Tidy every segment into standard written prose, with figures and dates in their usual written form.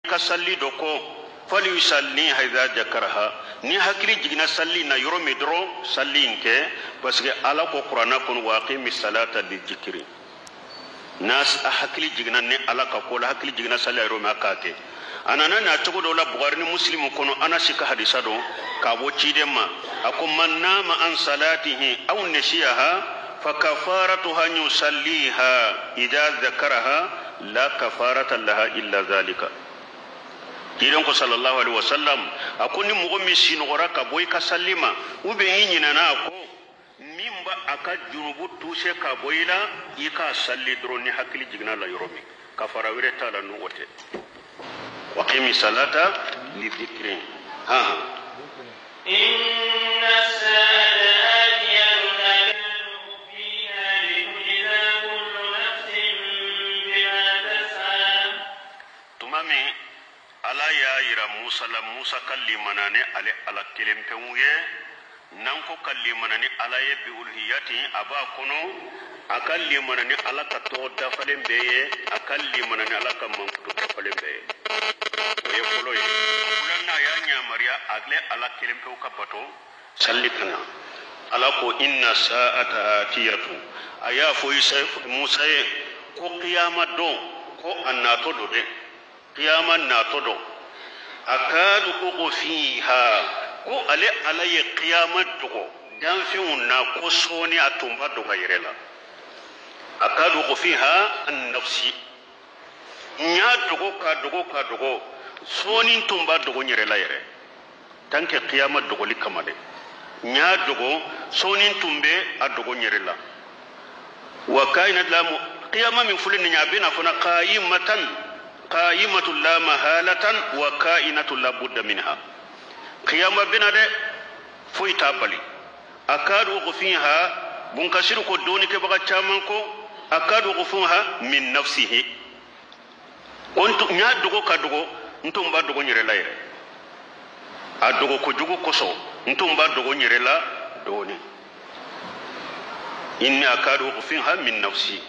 Ka salli dɔ kɔ, falyusalliha idha zakaraha, ni hakili jiginna salli na yɔrɔ min dɔrɔn, salli in kɛ, parce que Ala ko Kuranna kɔnɔ: wa aqimi salata li zikiri. N'a hakili jiginna ni Ala ka ko la, hakili jiginna salli yɔrɔ min, a k'a kɛ. A nana n'a cogo dɔ la Bukari ni Musilimu kɔnɔ, Anasi ka hadisa don k'a bɔ ciden ma, a ko: man nama an salatihi aw nasiyaha fa kafaratuha yusalliha idha zakaraha la kafarata laha illa zalika. Ciden ko sallallahu alaihi wasallam, a ko ni mɔgɔ min sinɔgɔra ka bɔ i ka salli ma, ou bien i ɲinɛna a kɔ, min ba a ka junubu tuse ka bɔ i la, i k'a salli dɔrɔn ni hakili jiginna la yɔrɔ min, kafara wɛrɛ t'a la n'o tɛ. Waqimi salata li dhikri. Ha. Inna as-sa'ata atiyatun akadu ukhfiha litujza kullu nafsin bima tas'a. Tuma min Ala y'a yira Musa la, Musa ka limana ni ale Ala kelen pewu ye. N'an ko ka limana ni Ala ye bi uluhiyati, a b'a kɔnɔ a ka limana ni Ala ka tɔgɔ dafalen bɛɛ ye, a ka limana ni Ala ka mankutu dafalen bɛɛ ye. O ye fɔlɔ ye. Filanan, a y'a yamaruya ale Ala kelen pewu ka bato, salli kana. Ala ko: inna sa'ata atiyatu. A y'a fɔ Isa Musa ye ko kiyama don, ko a natɔ don dɛ, kiyama natɔ don. Akadu ukhfiha, ko ale Ala ye kiyama dogo danfɛnw na, ko sɔɔni a tun b'a dogo a yɛrɛ la. Akadu ukhfiha an nafsi, n y'a dogo ka dogo ka dogo, sɔɔni tun b'a dogo n yɛrɛ la yɛrɛ. Tant que kiyama dogoli kama dɛ, n y'a dogo, sɔɔni tun bɛ a dogo n yɛrɛ la. Wa kainat la, kiyama min filɛ nin ye, a bɛna fana qaimatan, qaimatu la mahalatan wa kainatu la budda minha. Kiyama bɛna dɛ, foyi t'a bali. Akadu ukhfiha, bunkasiru ko dɔɔnikɛbaga caman ko akadu ukhfiha min nafsihi, ko n y'a dogo ka dogo, n tun b'a dogo n yɛrɛ la yɛrɛ. A dogo kojugu kosɔn, n tun b'a dogo n yɛrɛ la dɔɔni. Inni akadu ukhfiha min nafsi.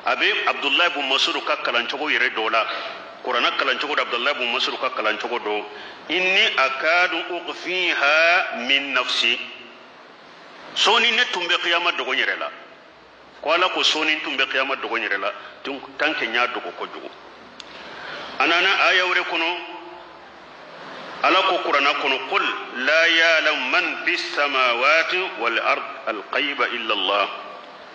A bɛ Abdullahi bun Masudu ka kalancogo yɛrɛ dɔ la, Kuranna kalancogo dɔ, Abdullahi bun Masudu ka kalancogo dɔ: inni akadu ukhfiha min nafsi, sɔɔni ne tun bɛ kiyama dogo n yɛrɛ la. Ko Ala ko sɔɔni n tun bɛ kiyama dogo n yɛrɛ la, tant que n y'a dogo kojugu. A nana aya wɛrɛ kɔnɔ, Ala ko Kuranna kɔnɔ: qul la ya'lam man fi samawati wal ard al ghaiba illa Allah,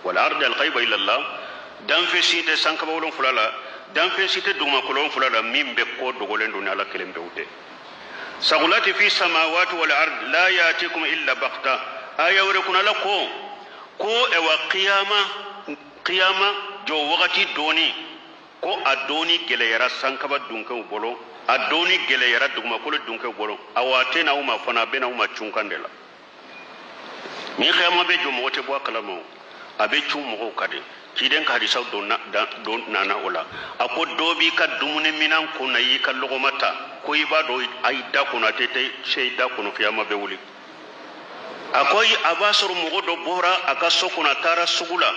wal ard al ghaiba illa Allah. Danfɛn si tɛ sankaba 7 la, danfɛn si tɛ dugumakolo 7 la min bɛ ko dogolen don ni Ala kelen pewu tɛ. Sagulati fi samawati wal ard la yatikum illa baghta. Aya wɛrɛ kɔnɔ, Ala ko ɛwa kiyama jɔ wagati dɔɔni, ko a dɔɔni gɛlɛyara sankaba dunkɛw bolo, a dɔɔni gɛlɛyara dugumakolo dunkɛw bolo. Awa, a tɛ n'aw ma fana, a bɛ n'aw ma cunkan de la. Ni kiyama bɛ jɔ, mɔgɔ tɛ bɔ a kalama o, a bɛ cun mɔgɔw kan de. Ciden ka hadisaw dɔ nana o la, a ko dɔ b'i ka dumuni minan kun na, i y'i ka lɔgɔma ta ko i b'a dɔn a y'i da kɔnɔ, a tɛ se i da kɔnɔ, kiyama bɛ wuli. A ko a b'a sɔrɔ mɔgɔ dɔ bɔra a ka so kɔnɔ, a taara sugu la,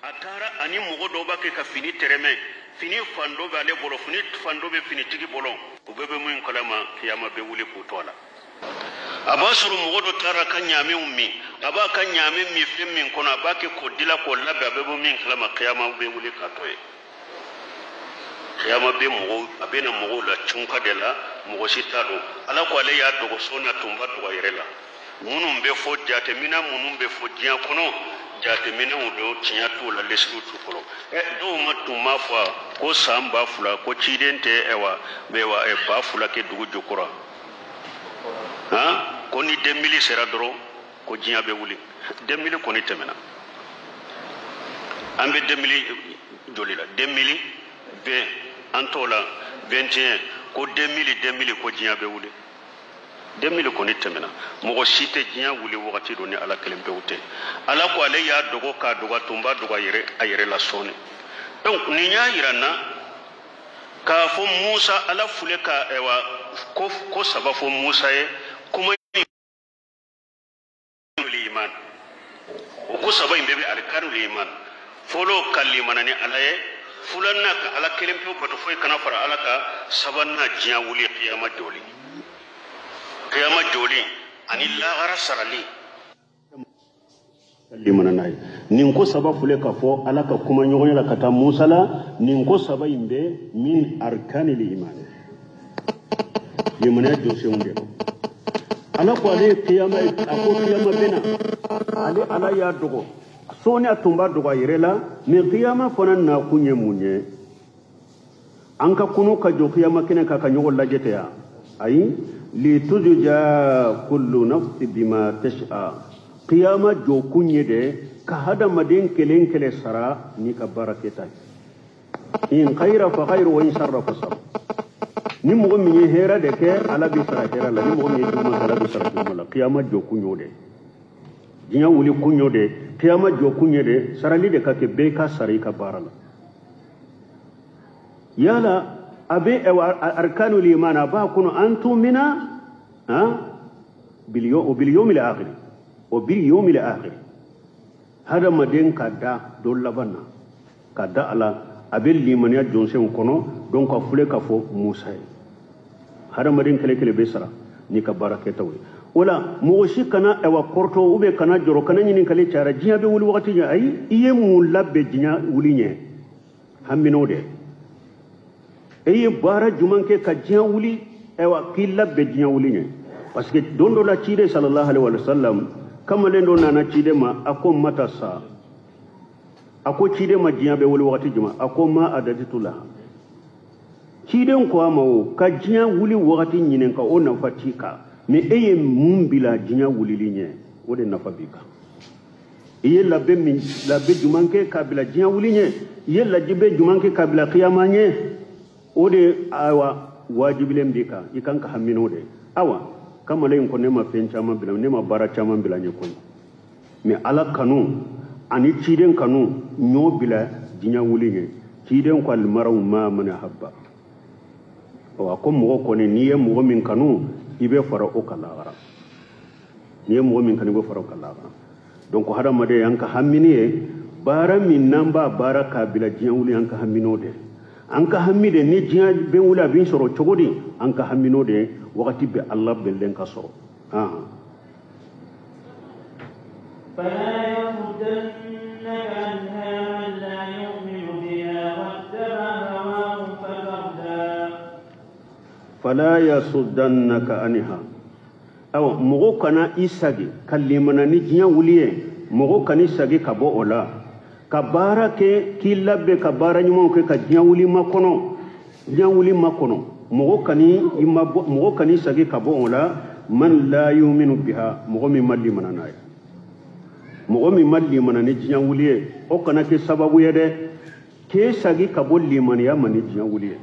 a taara ani mɔgɔ dɔw b'a kɛ ka fini tɛrɛmɛ, fini fan dɔ bɛ ale bolo, fini fan dɔ bɛ finitigi bolo, u bɛɛ bɛ min kalama, kiyama bɛ wuli k'u to a la. A b'a sɔrɔ mɔgɔ dɔ taara ka ɲaamɛw min, a b'a ka ɲaamɛ min fɛn min kɔnɔ, a b'a kɛ k'o dila k'o labɛn, a bɛ bɔ min kalama, kiyama bɛ wuli k'a to yen. Kiyama bɛ mɔgɔw, a bɛ na mɔgɔw la cunka de la, mɔgɔ si t'a dɔn. Ala ko ale y'a dogo so na, tun b'a dogo a yɛrɛ la. Minnu bɛ fɔ jateminɛ, minnu bɛ fɔ diɲɛ kɔnɔ, jateminɛw don, tiɲɛ t'u la, lesiriw t'u kɔrɔ. Dɔw ma tun b'a fɔ ko san 2000 ko ciden tɛ ɛwa ɛwa 2000 kɛ dugu jukɔrɔ, han, ko ni 2000 sera dɔrɔn ko diɲɛ bɛ wuli. 2000 kɔni tɛmɛna, an bɛ 2000 joli la? 2020, an t'o la, 21, ko 2000, 2000 ko diɲɛ bɛ wuli. 2000 kɔni tɛmɛna, mɔgɔ si tɛ diɲɛ wuli wagati dɔ ni Ala kelen pewu tɛ. Ala ko ale y'a dogo k'a dogo, a tun b'a dogo a yɛrɛ la sɔɔni. Donc nin y'a yira n na k'a fɔ Musa, Ala fule ka ɛwa ko saba fɔ Musa ye, kuma iman. O ko saba in bɛɛ bɛ arkanul iman. Fɔlɔ, ka limana ni Ala ye. Filanan ka Ala kelen pewu bato, foyi kana fara Ala kan. Sabanan, diɲɛ wuli, kiyama jɔli, kiyama jɔli ani lahara sarali. Limana n'a ye nin ko saba filɛ ka fɔ Ala ka kuma ɲɔgɔnya la ka taa Musa la. Nin ko saba in bɛ min arkanil iman, limaniya jɔsenw de don. Ala ko ale ye kiyama, a ko kiyama bɛ na. Ale Ala y'a dogo sɔɔni, a tun b'a dogo a yɛrɛ la. Mais kiyama fana nakun ye mun ye? An ka kunu ka jɔ kiyama kɛnɛ kan ka ɲɔgɔn lajɛ tɛ yan? Ayi. Litujza kullu nafsi bima tas'a, kiyama jɔ kun ye de ka hadamaden kelen kelen sara n'i ka baara kɛta ye. In khayra fa khayru wa in sharra fa sharr. Ni mɔgɔ min ye hɛrɛ de kɛ, Ala b'i sara hɛrɛ la. Ni mɔgɔ min ye juguman kɛ, Ala b'i sara juguman la. Kiyama jɔ kun y'o de, diɲɛ wuli kun y'o de, kiyama jɔ kun ye de sarali de ka kɛ, bɛɛ ka sara i ka baara la. Yala a bɛ arkanul iman, a b'a kɔnɔ an tumina bil yawmil akhir wa bil yawmil akhir, hadamaden ka da don laban na, ka da a la, a bɛ limaniya jɔnsenw kɔnɔ. Donc a filɛ ka fɔ Musa ye, hadamaden kelen kelen bɛ sara n'i ka baara kɛtaw ye. O la mɔgɔ si kana ɛwa kɔrɔtɔ ou bien kana jɔrɔ, kana ɲininkali cayara, diɲɛ bɛ wuli wagati ɲɛ. Ayi, i ye mun labɛn diɲɛ wuli ɲɛ? Hamin'o de. E ye baara jumɛn kɛ ka diɲɛ wuli, ɛwa k'i labɛn diɲɛ wuli ɲɛ? Parce que don dɔ la, ciden sallallahu alaihi wa sallam, kamalen dɔ nana ciden ma, a ko mata sa, a ko ciden ma, diɲɛ bɛ wuli wagati jumɛn? A ko ma adaditu la. Ciden ko a ma, o ka diɲɛ wuli wagati ɲininka, o nafa t'i kan, mais e ye mun bila diɲɛ wulili ɲɛ, o de nafa b'i kan. I ye labɛn min, labɛn jumɛn kɛ k'a bila diɲɛ wuli ɲɛ? I ye lajibɛ jumɛn kɛ k'a bila kiyama ɲɛ? O de ayiwa wajibilen b'i kan, i kan ka hami n'o de. Awa kamalen in ko ne ma fɛn caman bila, ne ma baara caman bila ɲɛ koyi, mais Ala kanu ani ciden kanu ɲɔ bila diɲɛ wuli ɲɛ. Ciden ko almaraw ma man habba. Ɔ a ko mɔgɔ kɔni, n'i ye mɔgɔ min kanu, i bɛ fara o kan lahara. N'i ye mɔgɔ min kanu, i bɛ fara o kan lahara. Donc hadamaden, an ka hamini ye baara min n'an b'a baara k'a bila diɲɛ wuli, an ka hami n'o de. An ka hami de ni diɲɛ bɛ wuli, a bɛ sɔrɔ cogo di? An ka hami n'o de wagati bɛ Ala bɛnlen ka sɔrɔ. فلا يصدنك عنها من لا يؤمن بها واتبع هواه فتردى. Fala yasuddannaka anha, awa mɔgɔ kana i sagi ka limana ni diɲɛ wuli ye. Mɔgɔ kana i sagi ka bɔ o la ka baara kɛ k'i labɛn ka baara ɲumanw kɛ ka diɲɛ wuli makɔnɔ, diɲɛ wuli makɔnɔ. Mɔgɔ kani i ma bɔ, mɔgɔ kani sagi ka bɔ o la. Man la yuminu biha, mɔgɔ min ma limana n'a ye, mɔgɔ min ma limana ni diɲɛ wuli ye, o kana kɛ sababu ye dɛ k'e sagi ka bɔ limaniya ma ni diɲɛ wuli ye.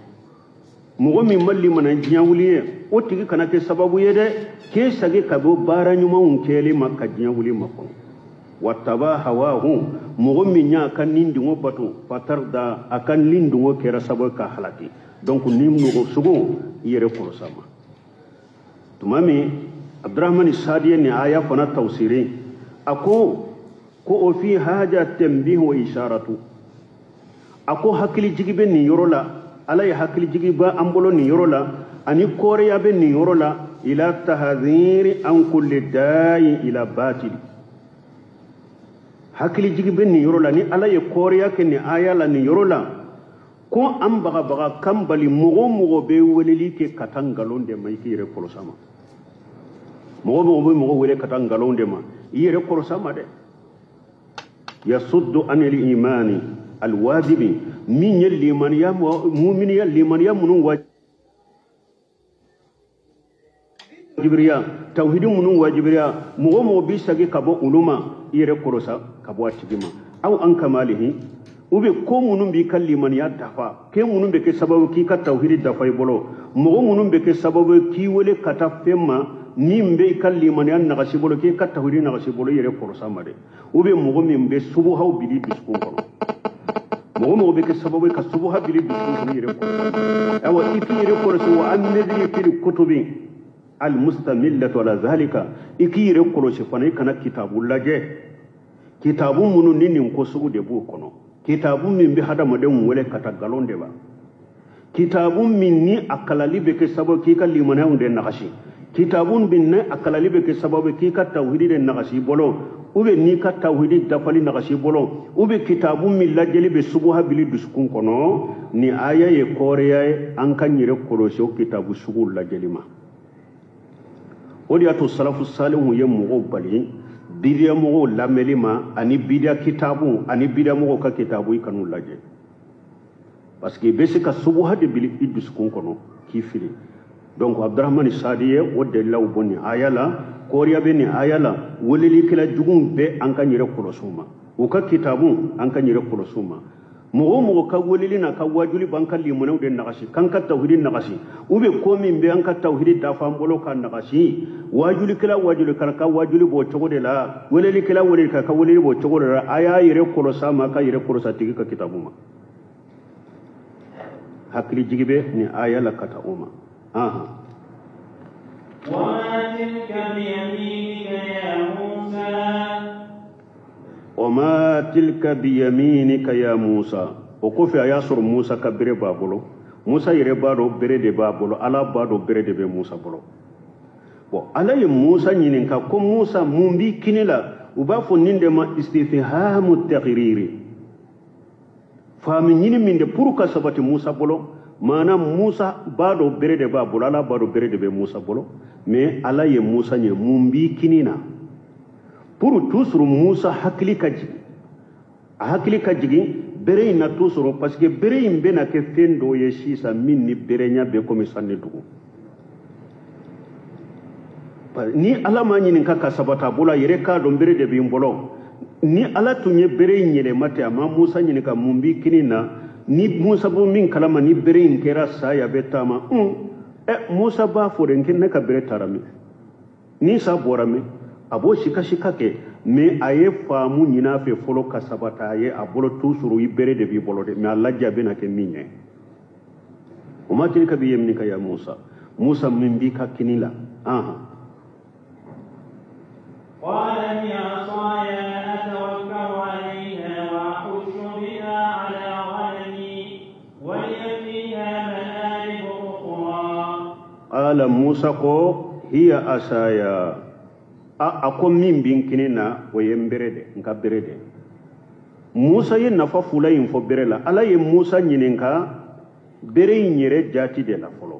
Mɔgɔ min ma limana ni diɲɛ wuli ye, o tigi kana kɛ sababu ye dɛ k'e sagi ka bɔ baara ɲumanw kɛli ma ka diɲɛ wuli makɔnɔ. Wataba hawahu, mɔgɔ min y'a ka nin dungɔ bato, fatarda, a ka nin dungɔ kɛra sababu ka halaki. Donc ni mɔgɔ sugu, i yɛrɛ kɔlɔsi a ma. Tuma min Abdurahmani Sadi ye nin aya fana tawsiri, a ko ko o fi haja tanbihu wa isharatu, a ko hakili jigi bɛ nin yɔrɔ la. Ala ye hakili jigi ba an bolo nin yɔrɔ la, ani kɔɔriya bɛ nin yɔrɔ la, ila tahadhiri an kulli dayin ila batili. Hakili jigi bɛ nin yɔrɔ la ni Ala ye kɔɔriya kɛ nin aya la nin yɔrɔ la, ko an bagabaga kan bali mɔgɔ o mɔgɔ bɛ weleli kɛ ka taa nkalon de ma, i k'i yɛrɛ kɔlɔsi a ma. Mɔgɔ o mɔgɔ bɛ mɔgɔ wele ka taa nkalon de ma, i yɛrɛ kɔlɔsi a ma dɛ. Yasuddu anil imani alwajibi, min ye limaniya, muminiya limaniya minnu wajibiriya, tawhidi minnu wajibiriya, mɔgɔ o mɔgɔ b'i sagi ka bɔ olu ma, i yɛrɛ kɔlɔsi ka bɔ a tigi ma. Aw an kamalihi, u bɛ ko minnu b'i ka limaniya dafa, kɛ minnu bɛ kɛ sababu k'i ka tawhidi dafa i bolo, mɔgɔ minnu bɛ kɛ sababu k'i wele ka taa fɛn ma min bɛ i ka limaniya nagasi bolo, k'i ka tawhidi nagasi bolo, i yɛrɛ kɔlɔsi a ma dɛ. U bɛ mɔgɔ min bɛ subuhaw bili dusukun kɔnɔ, mɔgɔ mɔgɔ bɛ kɛ sababu ye ka subuha bili dusukun kɔnɔ, i yɛrɛ kɔlɔsi a ma. Ayiwa, i k'i yɛrɛ kɔlɔsi wa an nadiri fil kutubi almustamillatu ala zalika, i k'i yɛrɛ kɔlɔsi fana, i kana kitabu lajɛ, kitabu minnu ni nin ko sugu de b'o kɔnɔ. Kitabu min bɛ hadamadenw wele ka taa nkalon de ma. Kitabu min ni a kalali bɛ kɛ sababu k'i ka limaniyaw de nagasi. Kitabu min ni a kalali bɛ kɛ sababu k'i ka tawhidi de nagasi i bolo, ou bien n'i ka tawhidi dafali nagasi i bolo, ou bien kitabu min lajɛli bɛ subuha bili dusukun kɔnɔ, ni aya ye kɔɔriya ye an ka yɛrɛ kɔlɔsi o kitabu sugu lajɛli ma. O de y'a to salafu salihu ye mɔgɔw bali bidiya mɔgɔw lamɛnli ma ani bidiya kitabu ani bidiya mɔgɔw ka kitabu i kan'u lajɛ. Parce que i bɛ se ka subuha de bili i dusukun kɔnɔ k'i fili. Donc Abdurahmani Sadi ye o dalilaw bɔ nin aya la, kɔɔriya bɛ nin aya la, welelikɛla juguw bɛɛ an ka yɛrɛ kɔlɔsi u ma, u ka kitabu an ka yɛrɛ kɔlɔsi u ma. Mɔgɔ o mɔgɔ ka weleli n'a ka wajuli b'an ka limaniyaw de nagasi, k'an ka tawhidi nagasi, ou bien ko min bɛ an ka tawhidi dafa an bolo ka nagasi, wajulikɛla wajulikɛla ka wajuli b'o cogo de la, welelikɛla welelikɛla ka weleli b'o cogo de la, a y'a yɛrɛ kɔlɔsi a ma, ka yɛrɛ kɔlɔsi a tigi ka kitabu ma. Hakili jigi bɛ nin aya la ka taa o ma. وما تلك بيمينك يا موسى. وما تلك بيمينك يا موسى. O kɔfɛ a y'a sɔrɔ Musa ka bere b'a bolo. Musa yɛrɛ b'a dɔn bere de b'a bolo, Ala b'a dɔn bere de bɛ Musa bolo. Bon, Ala ye Musa ɲininka ko Musa mun b'i kini la? U b'a fɔ nin de ma istifhamu taqriri. Faamu ɲini min de pour ka sabati Musa bolo. Maana Musa b'a dɔn bere de b'a bolo, Ala b'a dɔn bere de bɛ Musa bolo. Mais Ala ye Musa ɲininka mun b'i kini na? Pour toujours Musa hakili ka jigin. A hakili ka jigin bere in na toujours parce que bere in bɛna kɛ fɛn dɔ ye sisan min ni bere ɲɛ bɛ komi san ni dugu. Ni Ala ma ɲininka ka sabati a bolo, a yɛrɛ k'a dɔn bere de bɛ n bolo. Ni Ala tun ye bere in yɛlɛma ten, a ma Musa ɲininka mun b'i kini na, ni Musa bɔ min kalama ni bere in kɛra sa ye a bɛ taama. Musa b'a fɔ de ne ka bere taara min, ni sa bɔra min, a b'o sikasika kɛ, mais a ye faamu ɲini a fɛ fɔlɔ ka sabati a ye a bolo toujours i bere de b'i bolo dɛ, mais a lajɛ a bɛna kɛ min ye. O ma tilka bi yaminika ya Musa. Musa min b'i ka kini la. قال هي عصاي أتوكل عليها وأحش بها على غنمي ولي فيها مآرب أخرى. قال موسى ko hiya asaya. A ko min bɛ n kini na o ye n bere de, n ka bere de. Musa ye nafa fila in fɔ bere la. Ala ye Musa ɲininka bere in yɛrɛ jaati de la fɔlɔ.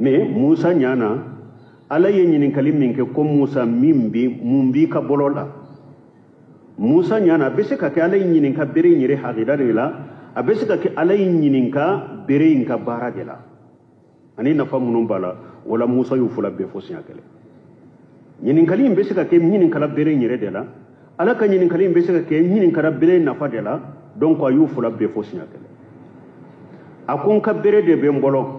Mais Musa ɲana Ala ye ɲininkali min kɛ ko Musa min bi mun b'i ka bolo la. Musa ɲana a bɛ se ka kɛ Ala ye ɲininka bere in yɛrɛ hakida de la, a bɛ se ka kɛ Ala ye ɲininka bere in ka baara de la. Ani nafa minnu b'a la, o la Musa y'u fila bɛɛ fɔ siɲɛ kelen. Ɲininkali in bɛ se ka kɛ ɲininkala bere in yɛrɛ de la, Ala ka ɲininkali in bɛ se ka kɛ ɲininkala bere nafa de la, donc a y'u fila bɛɛ fɔ siɲɛ kelen. A ko n ka bere de bɛ n bolo.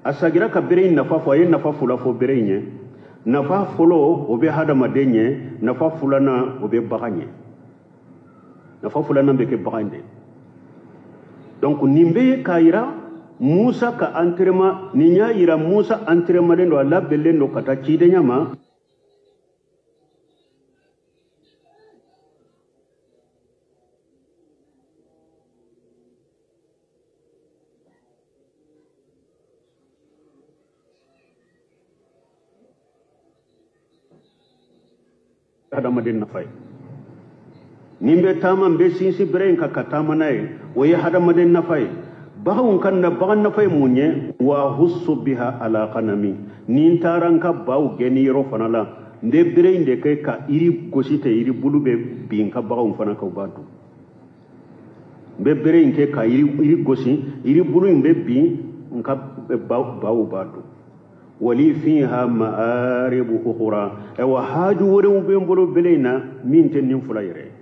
A sagira ka bere in nafa fɔ, a ye nafa fila fɔ bere in ye. Nafa fɔlɔ o bɛ hadamaden ɲɛ, nafa filanan o bɛ bagan ɲɛ. Nafa filanan bɛ kɛ bagan de. Donc nin bɛ ye k'a yira Musa ka entraînement, nin y'a yira Musa entraînement don, a labɛnlen don ka taa cidenya ma. Hadamaden nafa ye. Ni n bɛ taama n bɛ sinsin bere in kan ka taama n'a ye, o ye hadamaden nafa ye. Baganw ka na bagan nafa ye mun ye? Wa husu biha ala ghanami. Ni n taara n ka baw gɛnni yɔrɔ fana la, n bɛ bere in de kɛ ka yiri gosi ten, yiri bulu bɛ bin n ka baganw fana kan, u b'a dun. N bɛ bere in kɛ ka yiri gosi, yiri bulu in bɛ bin n ka baw b'a dun. Wali fiha ma'aribu ukhra. Ayiwa haaju wɛrɛw bɛ n bolo bere in na min tɛ nin fila yɛrɛ ye.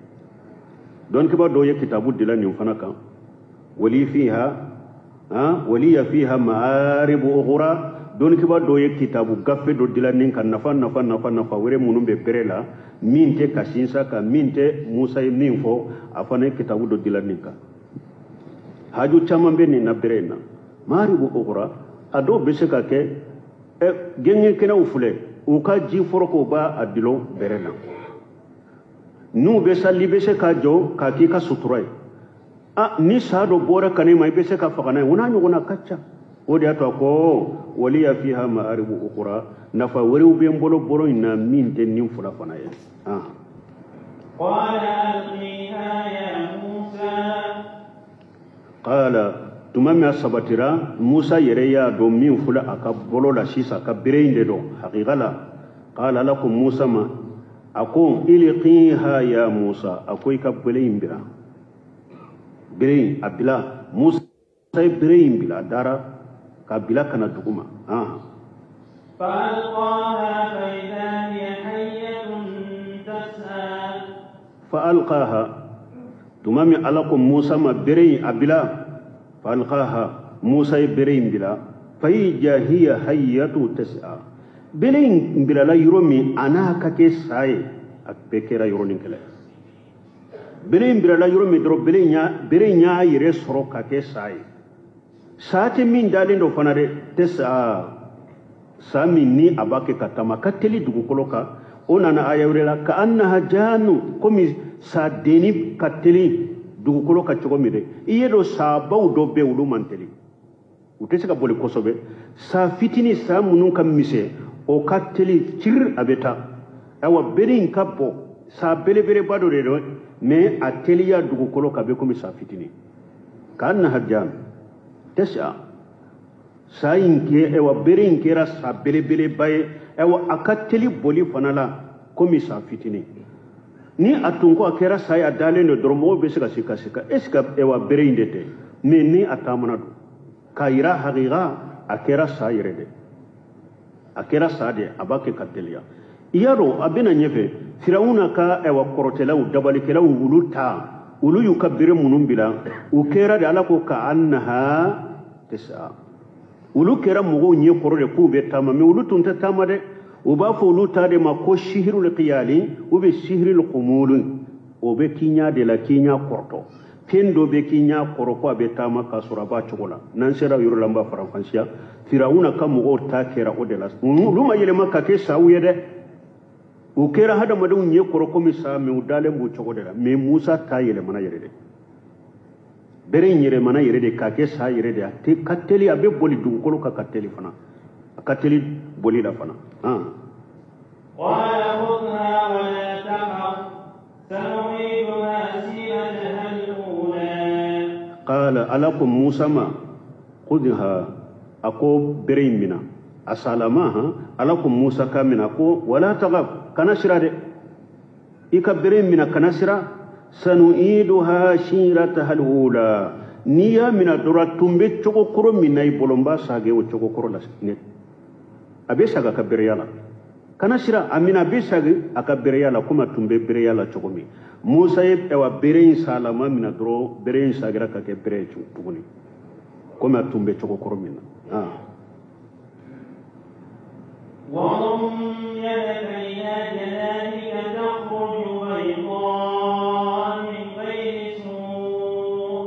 Dɔnnikɛbaa dɔw ye kitabu dila nin fana kan. Wali fiha, waliya fiha ma'aribu ukhra. Dɔnnikɛbaa dɔw ye kitabu gafe dɔ dila nin kan, nafa nafa nafa nafa wɛrɛ minnu bɛ bere la min tɛ ka sinsin kan, min tɛ Musa ye min fɔ, a fana ye kitabu dɔ dila nin kan. Haaju caman bɛ nin na bere in na. Ma'aribu ukhra, a dɔw bɛ se ka kɛ gɛngɛ kɛnɛw filɛ, u ka ji foroko b'a a dulon bere la. N'u bɛ sali, i bɛ se k'a jɔ k'a k'i ka sutura ye. A ni sa dɔ bɔra ka ne ma, i bɛ se ka faga n'a ye. O n'a ɲɔgɔnna ka ca. O de y'a to a ko waliya fiha ma'aribu ukura, nafa wɛrɛw bɛ n bolo bolo in na min tɛ nin fila fana ye. Qala alqiha ya Musa. Qala, tuma min a sabatira, Musa yɛrɛ y'a dɔn min filɛ a ka bolo la sisan, a ka bere in de don hakika la. Qala, Ala ko Musa ma, a ko ilqiha ya Musa, a ko i ka bere in bila. Bere in a bila. Musa ye bere in bila, a dara k'a bila ka na dugu ma. فألقاها فإذا هي حية تسعى. فألقاها, tuma min Ala ko Musa ma bere in a bila, فألقاها, Musa ye bere in bila, فإذا هي حية تسعى. Bere in bilala yɔrɔ min, a n'a ka kɛ sa ye, a bɛɛ kɛra yɔrɔnin kelen. Bere in bilala yɔrɔ min dɔrɔn, bere in y'a yɛrɛ sɔrɔ ka kɛ sa ye. Sa tɛ min dalen don fana dɛ, tɛ sa sa min ni a b'a kɛ ka taama, ka teli dugukolo kan. O nana aya wɛrɛ la, ka annaha janu, komi sa denni ka teli dugukolo kan cogo min dɛ. I ye dɔn sabaw dɔ bɛ yen, olu man teli, u tɛ se ka boli kosɛbɛ. Sa fitinin, sa minnu ka misɛn, o ka teli ciri, a bɛ taa. Ayiwa, bere in ka bɔ sa belebeleba dɔ de don, mais a teliya dugukolo kan bɛ komi sa fitinin. Ka annaha janu tɛsa, sa in kɛ, ayiwa, bere in kɛra sa belebeleba ye. Ayiwa, a ka teli boli fana la komi sa fitinin. Ni a tun ko a kɛra sa ye, a dalen don dɔrɔn, mɔgɔw bɛ se ka sika sika, est ce que ayiwa bere in de tɛ? Mais ni a taamana don k'a yira hakika, a kɛra sa yɛrɛ de, a kɛra sa de, a b'a kɛ ka teliya. I y'a dɔn a bɛna ɲɛfɛ, Firawuna ka ayiwa kɔrɔtɛlaw, dabalikɛlaw, olu ta, olu y'u ka bere minnu bila, u kɛra de, Ala ko ka annaha tisa, olu kɛra mɔgɔw ɲɛ kɔrɔ de k'u bɛ taama, mais olu tun tɛ taama dɛ. U b'a fɔ olu ta de ma ko sihirul qiyali ou bien sihirul qumul. O bɛ k'i ɲɛ de la, k'i ɲɛ kɔrɔtɔ, fɛn dɔ bɛ k'i ɲɛ kɔrɔ ko a bɛ taama k'a sɔrɔ a b'a cogo la. N'an sera yɔrɔ la, n b'a faranfasiya. Firawuna ka mɔgɔw ta kɛra o de la. Olu ma yɛlɛma ka kɛ saw ye dɛ, u kɛra hadamadenw ɲɛ kɔrɔ komi sa, mais u dalen b'o cogo de la. Mais Musa ta yɛlɛmana yɛrɛ de, bere in yɛlɛmana yɛrɛ de k'a kɛ sa yɛrɛ de. A tɛ ka teli, a bɛ boli dugukolo kan ka teli fana, a ka teli boli la fana. قال خذها ولا تخف سنعيدها سيرتها الأولى. قال, Ala ko Musa ma خذها, a ko bere in mina, a salama. Han, Ala ko Musa ka mina, ko ولا تخف, kana sira dɛ, i ka bere in mina, kana sira. سنعيدها سيرتها الأولى, n'i y'a mina dɔrɔn, a tun bɛ cogo kɔrɔ min na i bolo, n b'a sage o cogo kɔrɔ la ne. A bɛ saga ka bereya la, kana sira, a mina, a bɛ sagi a ka bereya la komi a tun bɛ bereya la cogo min. Musa ye ayiwa bere in salama mina dɔrɔn, bere in sagira ka kɛ bere ye tuguni komi a tun bɛ cogo kɔrɔ min na. واضم يدك إلى جناحك تخرج بيضاء من غير سوء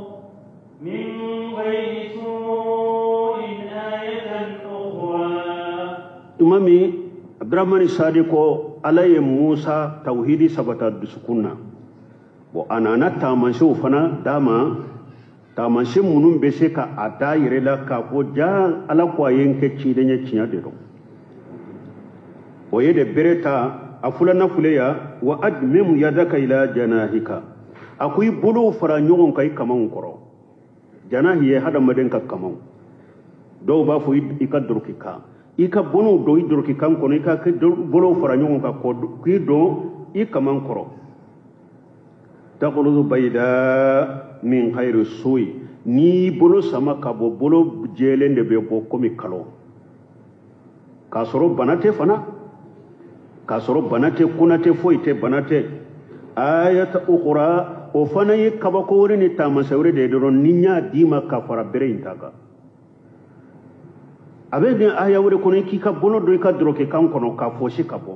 من غير سوء آية أخرى. Tuma min Abdurahmani Sadi ko Ala ye Musa tawhidi sabata dusukun na, bon, a nana taamasiyɛnw fana d'a ma, taamasiyɛn minnu bɛ se ka a da yɛrɛ la k'a fɔ ja Ala ko a ye n kɛ ciden ye, tiɲɛ de don. O ye de bere ta, a fulana fuleya واضمم يدك إلى جناحك, a ko i bolow fara ɲɔgɔn kan i kamanw kɔrɔ. Janahi ye hadamaden ka kamanw, dɔw b'a fɔ i ka doroki kan, i ka bolow don i doroki kan kɔnɔ, i ka bolow fara ɲɔgɔn kan k'i don i kaman kɔrɔ. تخرج بيضاء من غير سوء, n'i bolo sama ka bɔ, bolo jɛlen de bɛ bɔ komi kalo, k'a sɔrɔ bana tɛ fana, k'a sɔrɔ bana tɛ, kuna tɛ, foyi tɛ, bana tɛ. آية أخرى, o fana ye kabako wɛrɛ ni taamasiyɛn wɛrɛ de ye dɔrɔn ni n y'a d'i ma ka fara bere in ta kan. A bɛ nin aya wɛrɛ kɔnɔ, i k'i ka bolo don i ka doroki kan kɔnɔ k'a fosi ka bɔ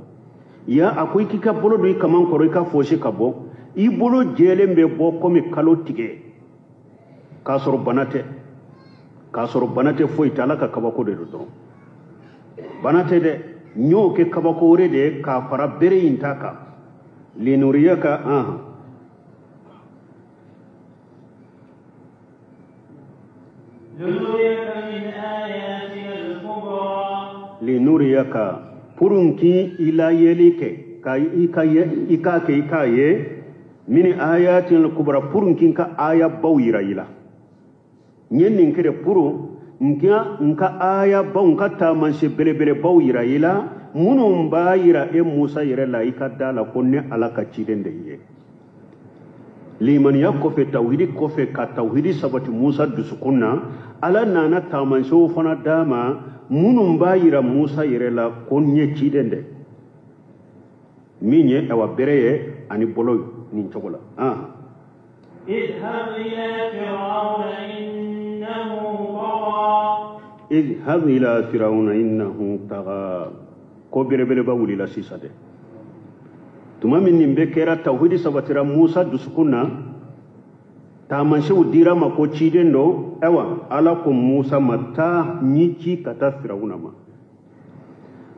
ya. A ko i k'i ka bolo don i kaman kɔrɔ, i ka fosi ka bɔ, i bolo jɛlen bɛ bɔ komi kalo tigɛ, k'a sɔrɔ bana tɛ, k'a sɔrɔ bana tɛ, foyi tɛ. Ala ka kabako de don dɔrɔn, bana tɛ dɛ. N y'o kɛ kabako wɛrɛ de ye k'a fara bere in ta kan. لنريك. لنريك من آياتنا الكبرى. لنريك purunki ila yeli kɛ ka i ka ye i k'a kɛ i k'a ye min ayatin kubra purunki ka aya baw yira i la. N ye nin kɛ de puru n ka aya baw n ka taamasiyɛn belebele baw yira i la minnu b'a yira e Musa yɛrɛ la i ka da la ko ne Ala ka ciden de ye. Limaniya kɔfɛ tawhidi kɔfɛ ka tawhidi sabati Musa dusukun na, Ala nana taamasiyɛnw fana d'a ma minnu b'a yira Musa yɛrɛ la ko n ye ciden de min ye awa bere ye ani bolo nin cogo la. اذهب إلى فرعون إنه طغى. اذهب إلى فرعون إنه طغى. Ko belebeleba wulila sisan dɛ. Tuma min nin bɛɛ kɛra tawhidi sabatira Musa dusukun na, taamasiyɛnw dira ma ko ciden don. Ayiwa Ala ko Musa ma taa ɲi ci ka taa Firawuna ma.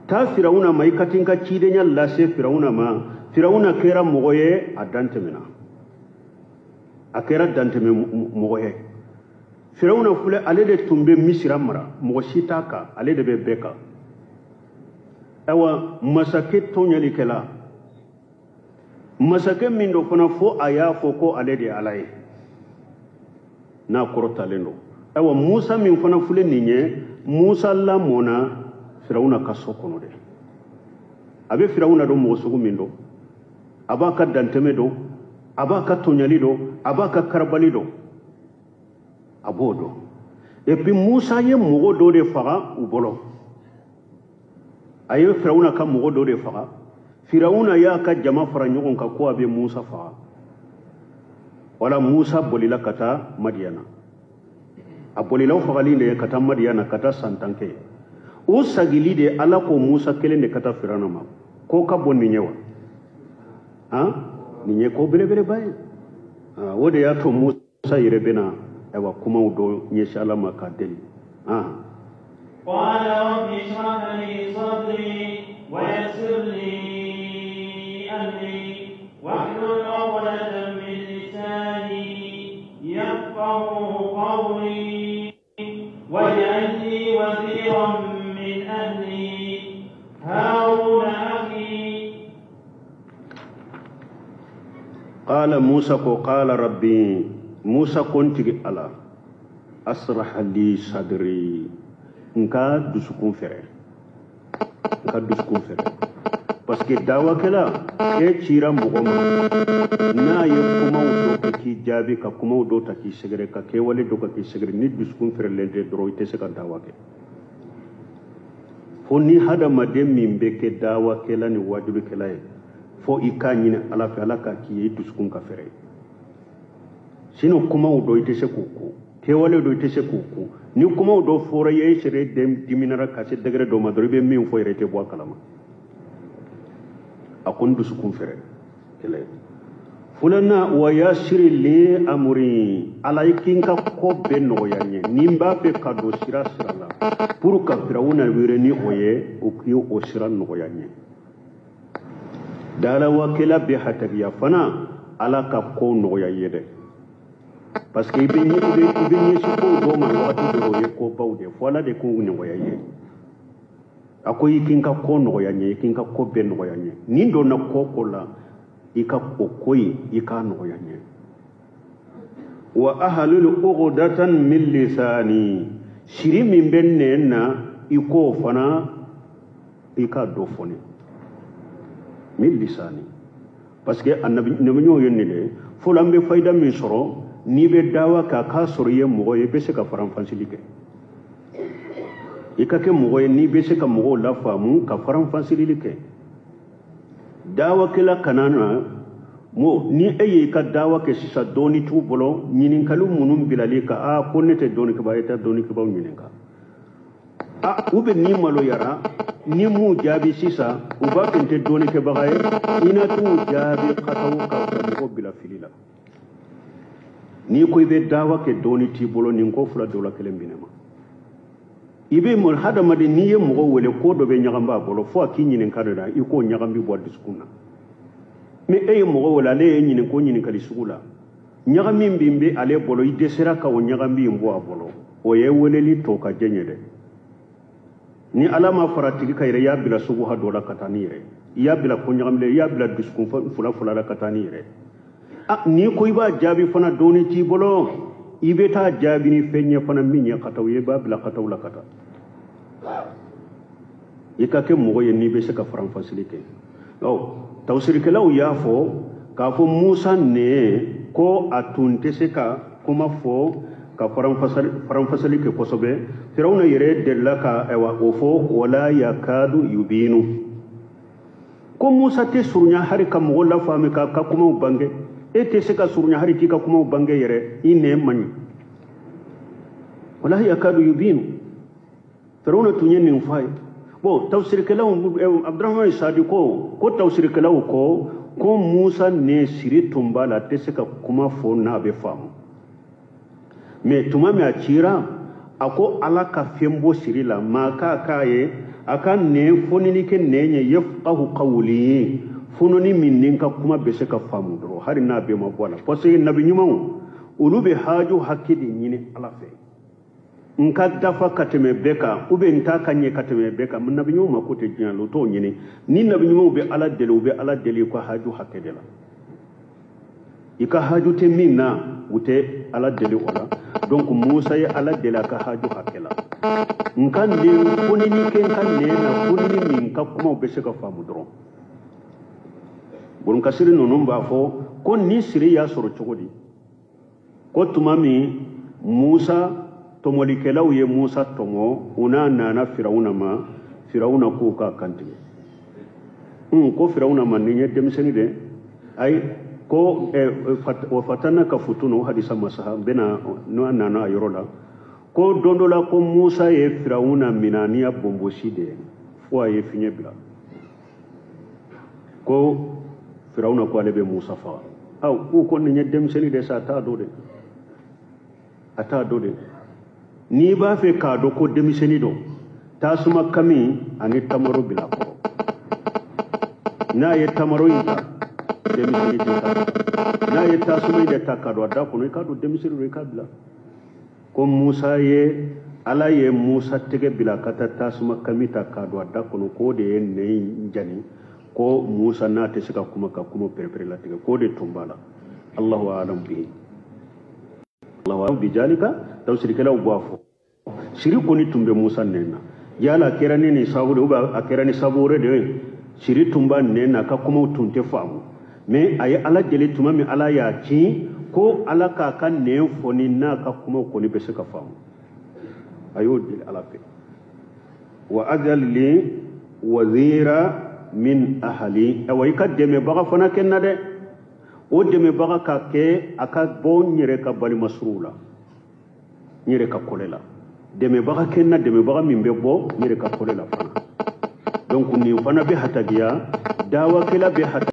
Taa Firawuna ma i ka t'i ka cidenya lase Firawuna ma. Firawuna kɛra mɔgɔ ye a dan tɛmɛna. A kɛra dantɛmɛ mɔgɔ ye. Firawuna filɛ ale de tun bɛ Misira mara, mɔgɔ si t'a kan, ale de bɛ bɛɛ kan. Ayiwa masakɛ tɔɲɔlikɛla, masakɛ min don fana fo a y'a fɔ ko ale de ye Ala ye n'a kɔrɔtalen don. Ayiwa Musa min fana filɛ nin ye, Musa lamɔna Firawuna ka so kɔnɔ dɛ. A bɛ Firawuna dɔn mɔgɔ sugu min don, a b'a ka dantɛmɛ dɔn, a b'a ka tɔɲɔli dɔn, a b'a ka karabali dɔn, a b'o dɔn. Et puis Musa ye mɔgɔ dɔ de faga u bolo. A ye Firawuna ka mɔgɔ dɔ de faga. Firawuna y'a ka jama fara ɲɔgɔn kan ko a bɛ Musa faga. Wala Musa bolila ka taa Madiyana. A bolila o fagali de ye ka taa Madiyana ka taa san 10 kɛ. O sagili de Ala ko Musa kelen de ka taa Firawuna ma. Ko ka bon nin ye wa? Han? Nin ye ko belebeleba ye. O de y'a to Musa yɛrɛ bɛna ayiwa kumaw dɔ ɲɛsin Ala ma k'a deli. قال رب اشرح لي صدري ويسر لي أمري واحلل عقدة من لساني يفقهوا قولي واجعل لي وزيرا من أهلي هارون أخي. قال موسى قال ربي موسى كنت الله أسرح لي صدري nka dusukun fɛrɛ, nka dusukun fɛrɛ. Parce que dawakɛla e cira mɔgɔ ma n'a ye kumaw dɔ kɛ k'i jaabi ka kumaw dɔ ta k'i sɛgɛrɛ ka kɛwale dɔ kɛ k'i sɛgɛrɛ ni dusukun fɛrɛlen tɛ dɔrɔn i tɛ se ka dawa kɛ. Fo ni hadamaden min bɛ kɛ dawakɛla ni wajulikɛla ye fo i k'a ɲini Ala fɛ Ala k'a k'i ye i dusukun ka fɛrɛ. Sinon kumaw dɔ i tɛ se k'o ko, kɛwale dɔ i tɛ se k'o ko. Ni kumaw dɔ fɔra i ye i yɛrɛ diminara ka se degré dɔ ma dɔrɔn i bɛ min fɔ yɛrɛ i tɛ bɔ a kalama. A ko n dusukun fɛrɛ kɛlɛ. Filanan wa yasiri li amuri Ala i k'i ka ko bɛɛ nɔgɔya n ye ni n b'a fɛ ka don sira sira la pour ka Firawuna wele ni o ye o k'i o sira nɔgɔya n ye. Dalawakɛla bɛ hatagiya fana Ala ka ko nɔgɔya i ye dɛ. Parce que i bɛ ɲɛsin kow dɔw ma wagati dɔ la o ye kobaw de ye fo Ala de k'o nɔgɔya i ye. A ko i k'i ka ko nɔgɔya n ye i k'i ka ko bɛɛ nɔgɔya n ye. Nin donna ko ko la i ka o ko in i k'a nɔgɔya n ye. Wa ahlul uqdatan min lisani siri min bɛ nɛn na i k'o fana i k'a dɔ fɔ ne min lisani. Parce que annabi ɲɔgɔn ye nin de fɔlɔ an bɛ fayida min sɔrɔ n'i bɛ dawa kɛ a k'a sɔrɔ i ye mɔgɔ ye i bɛ se ka faranfasili kɛ. I ka kɛ mɔgɔ ye n'i bɛ se ka mɔgɔw lafaamu ka faranfasili kɛ. Dawakɛla kana na mo ni e y'i ka dawa kɛ sisan dɔɔni t'u bolo ɲininkali minnu bilali kan aa ko ne tɛ dɔɔnikɛbaa ye tɛ dɔɔnikɛbaaw ɲininka. A u bɛ n'i maloyara ni m'u jaabi sisan u b'a fɛ n tɛ dɔɔnikɛbaga ye i na t'u jaabi kataw ka mɔgɔ bila fili la. N'i ko i bɛ dawa kɛ dɔɔni t'i bolo nin ko fila dɔ la kelen minɛ ma. I bɛ mɔ hadamaden n'i ye mɔgɔ wele ko dɔ bɛ ɲagami a bolo fo a k'i ɲininka de la i k'o ɲagami bɔ a dusukun na. Mais e ye mɔgɔ wele ale ye ɲininka o ɲininkali sugu la ɲagami min bɛ ale bolo i dɛsɛra ka o ɲagami in bɔ a bolo O ye weleli tɔ ka jɛ ɲɛ dɛ. Ni Ala ma fara tigi ka yɛrɛ, i y'a bila suguha dɔ la ka taa ni yɛrɛ, i y'a bila ko ɲagamilen, i y'a bila dusukun fula fula la ka taa ni yɛrɛ. N'i ko i b'a jaabi fana dɔɔni t'i bolo, i bɛ taa jaabi ni fɛn ye fana min ye ka taa, i b'a bila ka taa o la ka taa. I ka kɛ mɔgɔ ye n'i bɛ se ka faranfasili kɛ. Ɔ tafsirikɛlaw y'a fɔ k'a fɔ Musa nɛ ko a tun tɛ se ka kuma fɔ ka faranfasali kɛ kosɛbɛ. Firawuna yɛrɛ delila ka ayiwa o fɔ wala yakadu yubinu, ko Musa tɛ surunya hali ka mɔgɔ lafaamu k'a ka kumaw bange. E tɛ se ka surunya hali k'i ka kumaw bange yɛrɛ, i nɛn man ɲi. Wala yakadu yubinu, Firawuna tun ye nin fɔ a ye. Bon tafsirikɛlaw Abdurahman Sadi ko tafsirikɛlaw ko Musa nɛ siri tun b'a la, a tɛ se ka kuma fɔ n'a bɛ faamu. Mais tuma min a cira, a ko Ala ka fɛn bɔ siri la, maa k'a k'a ye a ka nɛn fonini kɛ nɛn ye yafqahu qawli, fononi min ni n ka kuma bɛ se ka faamu dɔrɔn hali n'a bɛɛ ma bɔ a la. Parce que nabi ɲumanw olu bɛ haju hakɛ de ɲini Ala fɛ. N ka dafa ka tɛmɛ bɛɛ kan ou bien n ta ka ɲɛ ka tɛmɛ bɛɛ kan, nabi ɲumanw mako tɛ diɲɛ la, o t'o ɲini. Ni nabi ɲumanw bɛ Ala deli, u bɛ Ala deli u ka haju hakɛ de la. I ka haju tɛ min na, u tɛ Ala deli o la. Donc Musa ye Ala deli a ka haju hakɛ la. N ka nɛn fonini kɛ n ka nɛn na, fonini min ka kumaw bɛ se ka faamu dɔrɔn. Bonkasiri ninnu b'a fɔ ko ni siri y'a sɔrɔ cogo di? Ko tuma min Musa tɔmɔlikɛlaw ye Musa tɔmɔ, u n'a nana Firawuna ma, Firawuna k'u k'a kantigɛ. Ko Firawuna ma nin ye denmisɛnnin de ayi, ko wa fatanna ka futunu, o hadisa masaha n bɛna n'o nana a yɔrɔ la. Ko don dɔ la ko Musa ye Firawuna minɛ ni a bonbosi de ye fo a ye fiɲɛ bila. Ko Firawuna ko ale bɛ Musa faga. Aw k'u ko nin ye denmisɛnnin de sa, a t'a dɔn dɛ, a t'a dɔn dɛ. N'i b'a fɛ k'a dɔn ko denmisɛnnin don, tasuma kami ani tamaro bila a kɔrɔ. N'a ye tamaro in ta, denmisɛnnin tɛ ta. N'a ye tasuma in de ta k'a don a da kɔnɔ, i k'a dɔn denmisɛnnin don, i k'a bila. Ko Musa ye Ala ye Musa tɛgɛ bila ka taa tasuma kami ta k'a don a da kɔnɔ, k'o de ye nɛn in jani. Ko Musa n'a tɛ se ka kuma ka kuma perepere latigɛ, k'o de tun b'a la. Allahu a'lam bihi, Allahu a'lam bi jalika. Tafsirikɛlaw b'a fɔ siri kɔni tun bɛ Musa nɛn na. Yala a kɛra ni nin sababu de ye ou bien a kɛra ni sababu wɛrɛ de ye, siri tun b'a nɛn na, a ka kumaw tun tɛ faamu. Mais a ye Ala deli tuma min Ala y'a ci ko Ala k'a ka nɛn fɔni n'a ka kumaw kɔni bɛ se ka faamu, a y'o deli Ala fɛ. Wa ajal li wazira min ahali, awa i ka dɛmɛbaga fana kɛ n na dɛ. O dɛmɛbaga ka kɛ a ka bɔ n yɛrɛ ka balimasuruw la, n yɛrɛ ka kɔlɛ la. Dɛmɛbaga kɛ n na, dɛmɛbaga min bɛ bɔ n yɛrɛ ka kɔlɛ la fana. Donc nin fana bɛ hatagiya, dawakɛla bɛ hatagiya.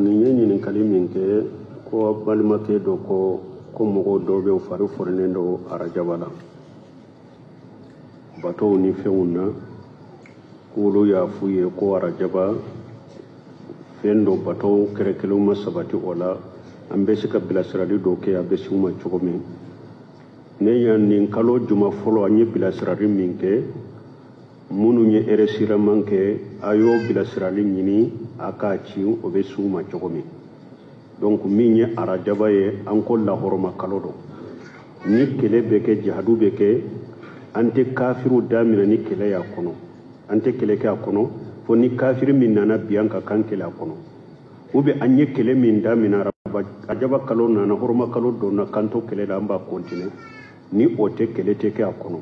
Nin ye ɲininkali min kɛ ko balimakɛ dɔ ko mɔgɔw dɔw bɛ u fari foronnen don arajaba la batow ni fɛnw na k'olu y'a f'u ye ko arajaba fɛn dɔ batow kɛrɛkɛlenw ma sabati o la an bɛ se ka bilasirali dɔ kɛ a bɛ se u ma cogo min. Ne ya nin kalo juma fɔlɔ an ye bilasirali min kɛ minnu ye enregistrement kɛ a y'o bilasirali ɲini a k'a ci o bɛ s'u ma cogo min. Donc min ye arajaba ye an ko lahɔrɔma kalo don ni kɛlɛ bɛ kɛ jihadu bɛ kɛ an tɛ kafiriw daminɛ ni kɛlɛ y'a kɔnɔ an tɛ kɛlɛ kɛ a kɔnɔ fo ni kafiri min nana bi an ka kan kɛlɛ a kɔnɔ ou bien an ye kɛlɛ min daminɛ arajaba kalo nana hɔrɔma kalo donna kan to kɛlɛ la an b'a continuer ni o tɛ kɛlɛ tɛ kɛ a kɔnɔ.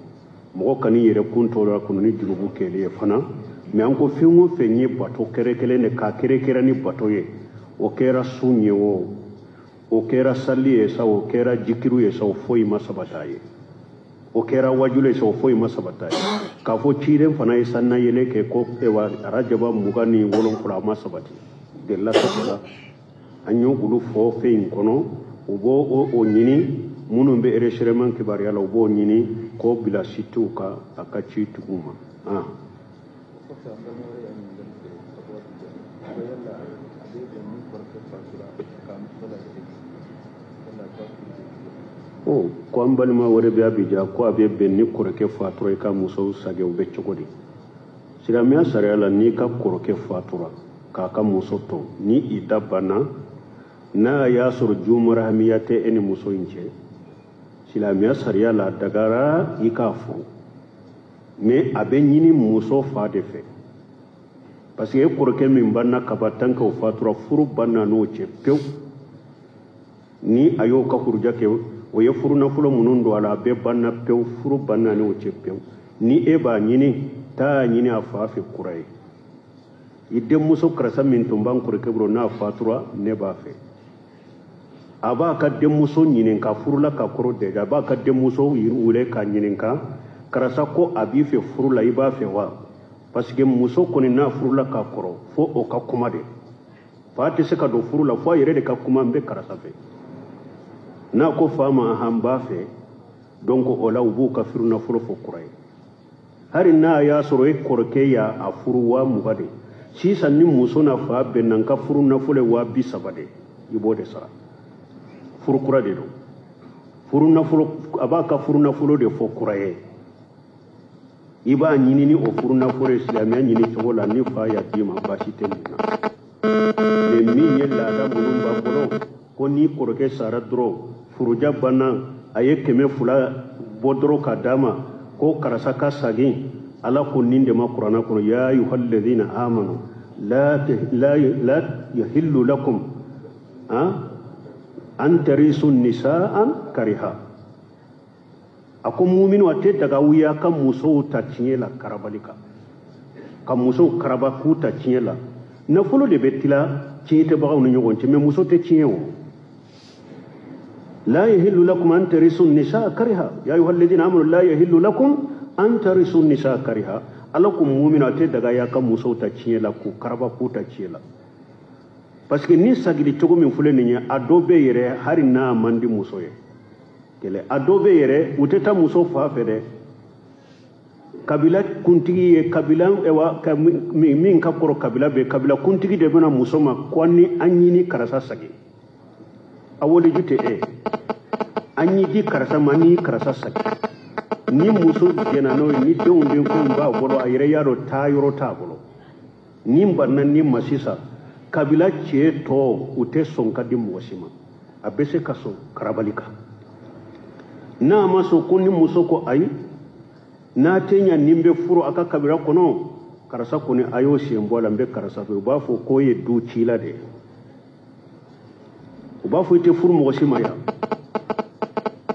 Mɔgɔ kan'i yɛrɛ kun tɔɔrɔ a kɔnɔ ni jurumu kɛli ye fana mais an ko fɛn o fɛn ye bato kɛrɛkɛrɛn de k'a kɛrɛkɛrɛn ni bato ye o kɛra sun ye o o kɛra sali ye sa o kɛra jikiru ye sa o foyi ma sabata ye o kɛra wajulu ye sa o foyi ma sabata ye k'a fɔ ciden fana ye sanna yɛlɛ kɛ ko ewa arajaba 27 a ma sabati delila sɔrɔla an y'o olu fɔ fɛn in kɔnɔ u b'o o ɲini minnu bɛ enregistrement kibaruya la u b'o ɲini k'o bila sitew kan a ka ci tigiw ma. O ko an balima wɛrɛ bɛ Abijan ko a bɛ bɛn ni kɔrɔkɛ fatura i ka muso sagɛ o bɛ cogo di? Silamɛya sariya la n'i ka kɔrɔkɛ fatura k'a ka muso to ni i da banna n'a y'a sɔrɔ jumarahamiya tɛ e ni muso in cɛ silamɛya sariya la dagara i k'a furu mais a bɛ ɲini muso fa de fɛ parce que e kɔrɔkɛ min banna kaba tant que o fatura furu banna n'o cɛ pewu ni a y'o ka kuruja kɛ o ye furu nafolo minnu don a la a bɛɛ banna pewu furu banna n'o cɛ pewu ni e b'a ɲini taa ɲini a fa fɛ kura ye i denmuso karisa min tun b'an kɔrɔkɛ bolo n'a fatura ne b'a fɛ a b'a ka denmuso ɲininka furula ka kɔrɔ dɛgɛ a b'a ka denmuso wele k'a ɲininka karisa ko a b'i fɛ furu la i b'a fɛ wa parce que muso kɔni n'a furula ka kɔrɔ fo o ka kuma de fa tɛ se ka don furu la fo a yɛrɛ de ka kuma n bɛ karisa fɛ n'a ko fa ma han b'a fɛ donc o la u b'u ka furu nafolo fɔ kura ye. Hari n'a y'a sɔrɔ e kɔrɔkɛ y'a a furu 20,000 de sisan ni muso n'a fa bɛnna n ka furu nafolo ye 30,000 de i b'o de sara furu kura de don furu nafolo a b'a ka furu nafolo de fɔ kura ye i b'a ɲini ni o furu nafolo ye silamɛya ɲini cogo la ni fa y'a d'i ma baasi tɛ nin na mais min ye laada minnu b'a bolo ko n'i kɔrɔkɛ sara dɔrɔn furuja banna a ye 200 bɔ dɔrɔn k'a d'a ma ko karisa ka sagin ala ko nin de ma kuranɛ kɔnɔ ya ayyuhalladhina amanu la yahillu lakum an tarisu nisaan kariha a ko muminu a tɛ daga aw ye a ka musow ta tiɲɛ la karabali kan ka musow karaba k'u ta tiɲɛ la nafolo de bɛ tila tiɲɛtɛbagaw ni ɲɔgɔn cɛ mais muso tɛ tiɲɛ o لا يهل لكم أن ترثوا النساء كرها يا أيها الذين آمنوا لا يهل لكم أن ترثوا النساء كرها ala ko muminu a tɛ daga y'a ka musow ta tiɲɛ la k'u karaba k'u ta tiɲɛ la parce que ni sagili cogo min filɛ nin ye a dɔ bɛ yɛrɛ hali n'a man di muso ye kɛlɛ a dɔ bɛ yɛrɛ u tɛ taa muso fa fɛ dɛ kabila kuntigi ye kabila min ka kɔrɔ kabila bɛ kabila kuntigi de bɛna muso ma ko ni an ɲini karisa sagi a woliju tɛ e an y'i di karisa ma ni karisa sagi ni muso jɛnna n'o ye ni denw den fɛnw b'a bolo a yɛrɛ y'a dɔn taa yɔrɔ t'a bolo ni banna ni ma sisan kabila cɛ tɔ u tɛ sɔn ka di mɔgɔ si ma a bɛ se ka sɔn karabali kan n'a ma sɔn ko ni muso ko ayi n'a tɛ ɲa nin bɛ furu a ka kabila kɔnɔ karisa kɔni a y'o sen bɔ a la n bɛ karisa fɛ u b'a fɔ k'o ye du cila de ye u b'a fɔ i tɛ furu mɔgɔ si ma yan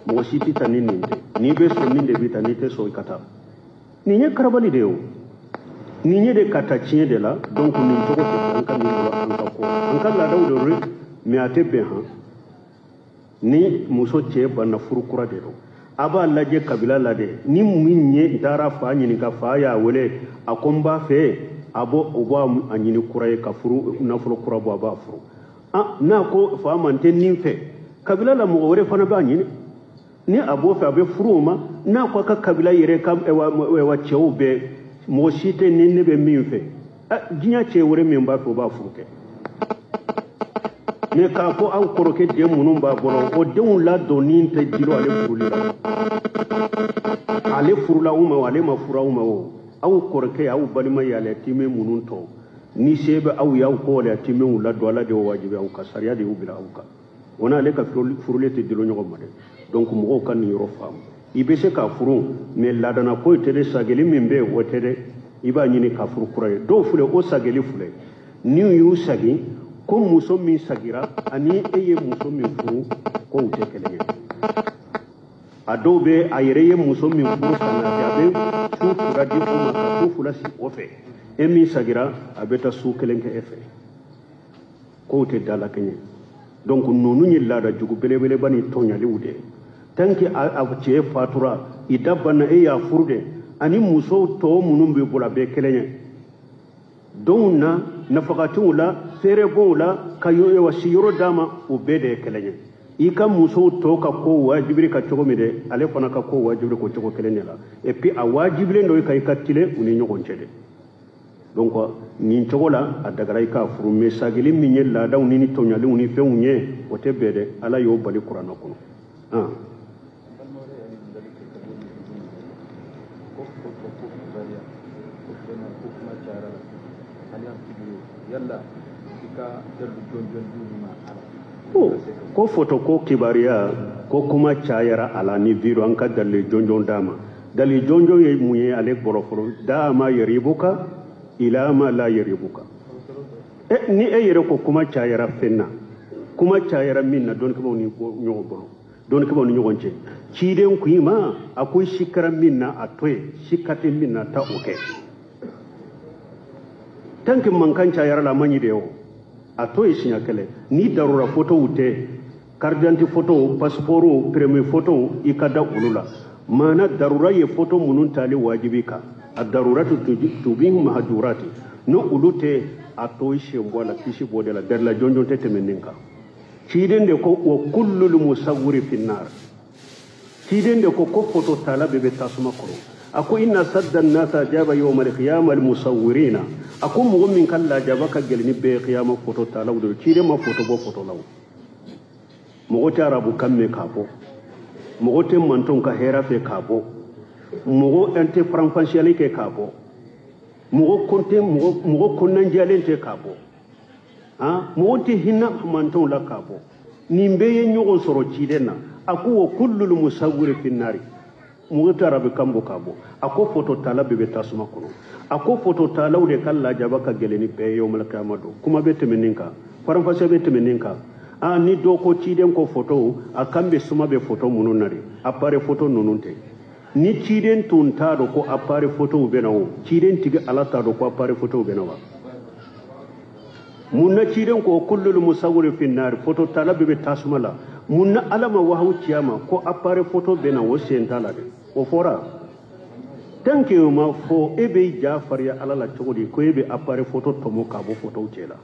mɔgɔ si tɛ taa ni nin tɛ n'i bɛ sɔn nin de bɛ taa n'i tɛ sɔn i ka taa nin ye karabali de ye o nin ye de ka taa tiɲɛ de la donc nin cogo tɛ an ka nin bolo an ka ko an ka laadaw de don mais a tɛ bɛn han ni muso cɛ banna furu kura de don a b'a lajɛ kabila la dɛ ni min ye taara fa ɲininka fa y'a wele a ko n b'a fɛ a b'o o b'a ɲini kura ye ka furu nafolo kura bɔ a b'a furu n'a ko fa ma n tɛ nin fɛ kabila la mɔgɔ wɛrɛ fana b'a ɲini ni a b'o fɛ a bɛ furu o ma n'a ko a ka kabila yɛrɛ ka wa cɛw bɛɛ mɔgɔ si tɛ ni ne bɛ min fɛ diɲɛ cɛ wɛrɛ min b'a fɛ o b'a furu kɛ mais k'a fɔ aw kɔrɔkɛ den minnu b'a bolo o denw ladonni tɛ dilo ale furuli la ale furula u ma o ale ma furu aw ma o aw kɔrɔkɛ aw balima ye aliyatime minnu tɔ ni se bɛ aw y'aw kɔ aliyatimew ladon ala de y'o wajibi aw kan sariya de y'u bila aw kan o n'ale ka furulen tɛ dilo ɲɔgɔn ma dɛ donc mɔgɔw ka nin yɔrɔ faamu i bɛ se k'a furu mais laadana ko tɛ dɛ sageli min bɛ yen o tɛ dɛ i b'a ɲini ka furu kura ye dɔw filɛ o sageli filɛ n'u y'u sagin ko muso min sagira ani e ye muso min furu k'o tɛ kelen ye a dɔw bɛ a yɛrɛ ye muso min furu ka na a bɛ su fila di o ma ka su fila sigi o fɛ e min sagira a bɛ taa su kelen kɛ e fɛ k'o tɛ dalakɛɲɛ donc ninnu ye laada jugu belebeleba ni tɔɲaliw de ye tant que a cɛ fatura i da banna e y'a furu de ani musow tɔ minnu b'i bolo a bɛɛ kelen ye donw na nafakatiw la feerebonw la ka wa siyɔrɔ d'a ma o bɛɛ de ye kelen ye i ka musow tɔ ka ko wajibiri ka cogo min dɛ ale fana ka ko wajibiri ko cogo kelen de la et puis a wajibilen don i ka i ka tilen u ni ɲɔgɔn cɛ de donc nin cogo la a dagara i k'a furu mais sagili min ye laadaw ni tɔɲaliw ni fɛnw ye o tɛ bɛn dɛ ala y'o bali kuranɛ kɔnɔ. Ko foto ko kibaruya ko kuma cayara a la ni vidéo an ka dalili jɔnjɔn d'a ma dalili jɔnjɔn ye mun ye ale bɔrɔ fɔlɔ daa ma yaribuka ila ma la yaribuka ni e yɛrɛ ko kuma cayara fɛn na kuma cayara min na dɔnnikɛbaaw ni ɲɔgɔn bolo dɔnnikɛbaaw ni ɲɔgɔn cɛ ciden ko i ma a ko i si kɛra min na a to yen si ka tɛ min na taa o kɛ tant que mankan cayara la a man ɲi de o a to yen siɲɛ kelen ni darura fotow tɛ carte d'identité photo passeport permis photo i ka da olu la maana darura ye photo minnu tali wajibi kan a daruratu tubihu mahjurati n'o olu tɛ a to i sen bɔ a la kisi bɔ de la darila jɔnjɔn tɛ tɛmɛ nin kan ciden de ko wa kullul musawwiri finnar ciden de ko ko photo tala bɛɛ bɛ tasuma kɔrɔ A ko inna sadda nasa jaba yawmal qiyamah al musawwirina. A ko mɔgɔ min ka lajaba ka gɛlɛn ni bɛɛ qiyama photo talaw de ciden ma photo bɔ photo la. Mɔgɔ tɛ arabu kan mɛn k'a bɔ, mɔgɔ tɛ mantonw ka hɛrɛ fɛ k'a bɔ, mɔgɔ an tɛ faranfasiyali kɛ k'a bɔ, mɔgɔ tɛ mɔgɔ kɔnɔnajɛlen tɛ k'a bɔ, mɔgɔ tɛ hinɛ mantonw la k'a bɔ. Nin bɛɛ ye ɲɔgɔn sɔrɔ ciden na. A ko wa kullul musawwiri fi nari. Mɔgɔ tɛ arabu kan bɔ k'a bɔ. A ko photo tala bɛɛ bɛ tasuma kɔnɔ. A ko photo talaw de ka lajaba ka gɛlɛn ni bɛɛ ye yawmal qiyama don. Kuma bɛ tɛmɛ nin kan, faranfasiya bɛ tɛmɛ nin kan. Ni dɔ ko ciden ko photo, a kan bɛ suma bɛ photo minnu na de, appareil photo ninnu tɛ. Ni ciden tun t'a dɔn ko appareil photo bɛ na o, ciden tigi Ala t'a dɔn ko appareil photo bɛ na wa? Mun na ciden ko kullul musawwiri fi nari, photo tala bɛɛ bɛ tasuma la. Mun na Ala ma wahawu ci a ma ko appareil photo bɛ na o sen t'a la dɛ? O fɔra. Tant que o ma fɔ, e bɛ ja farinya Ala la cogo di ko e bɛ appareil photo tɔmɔ k'a bɔ photo cɛ la?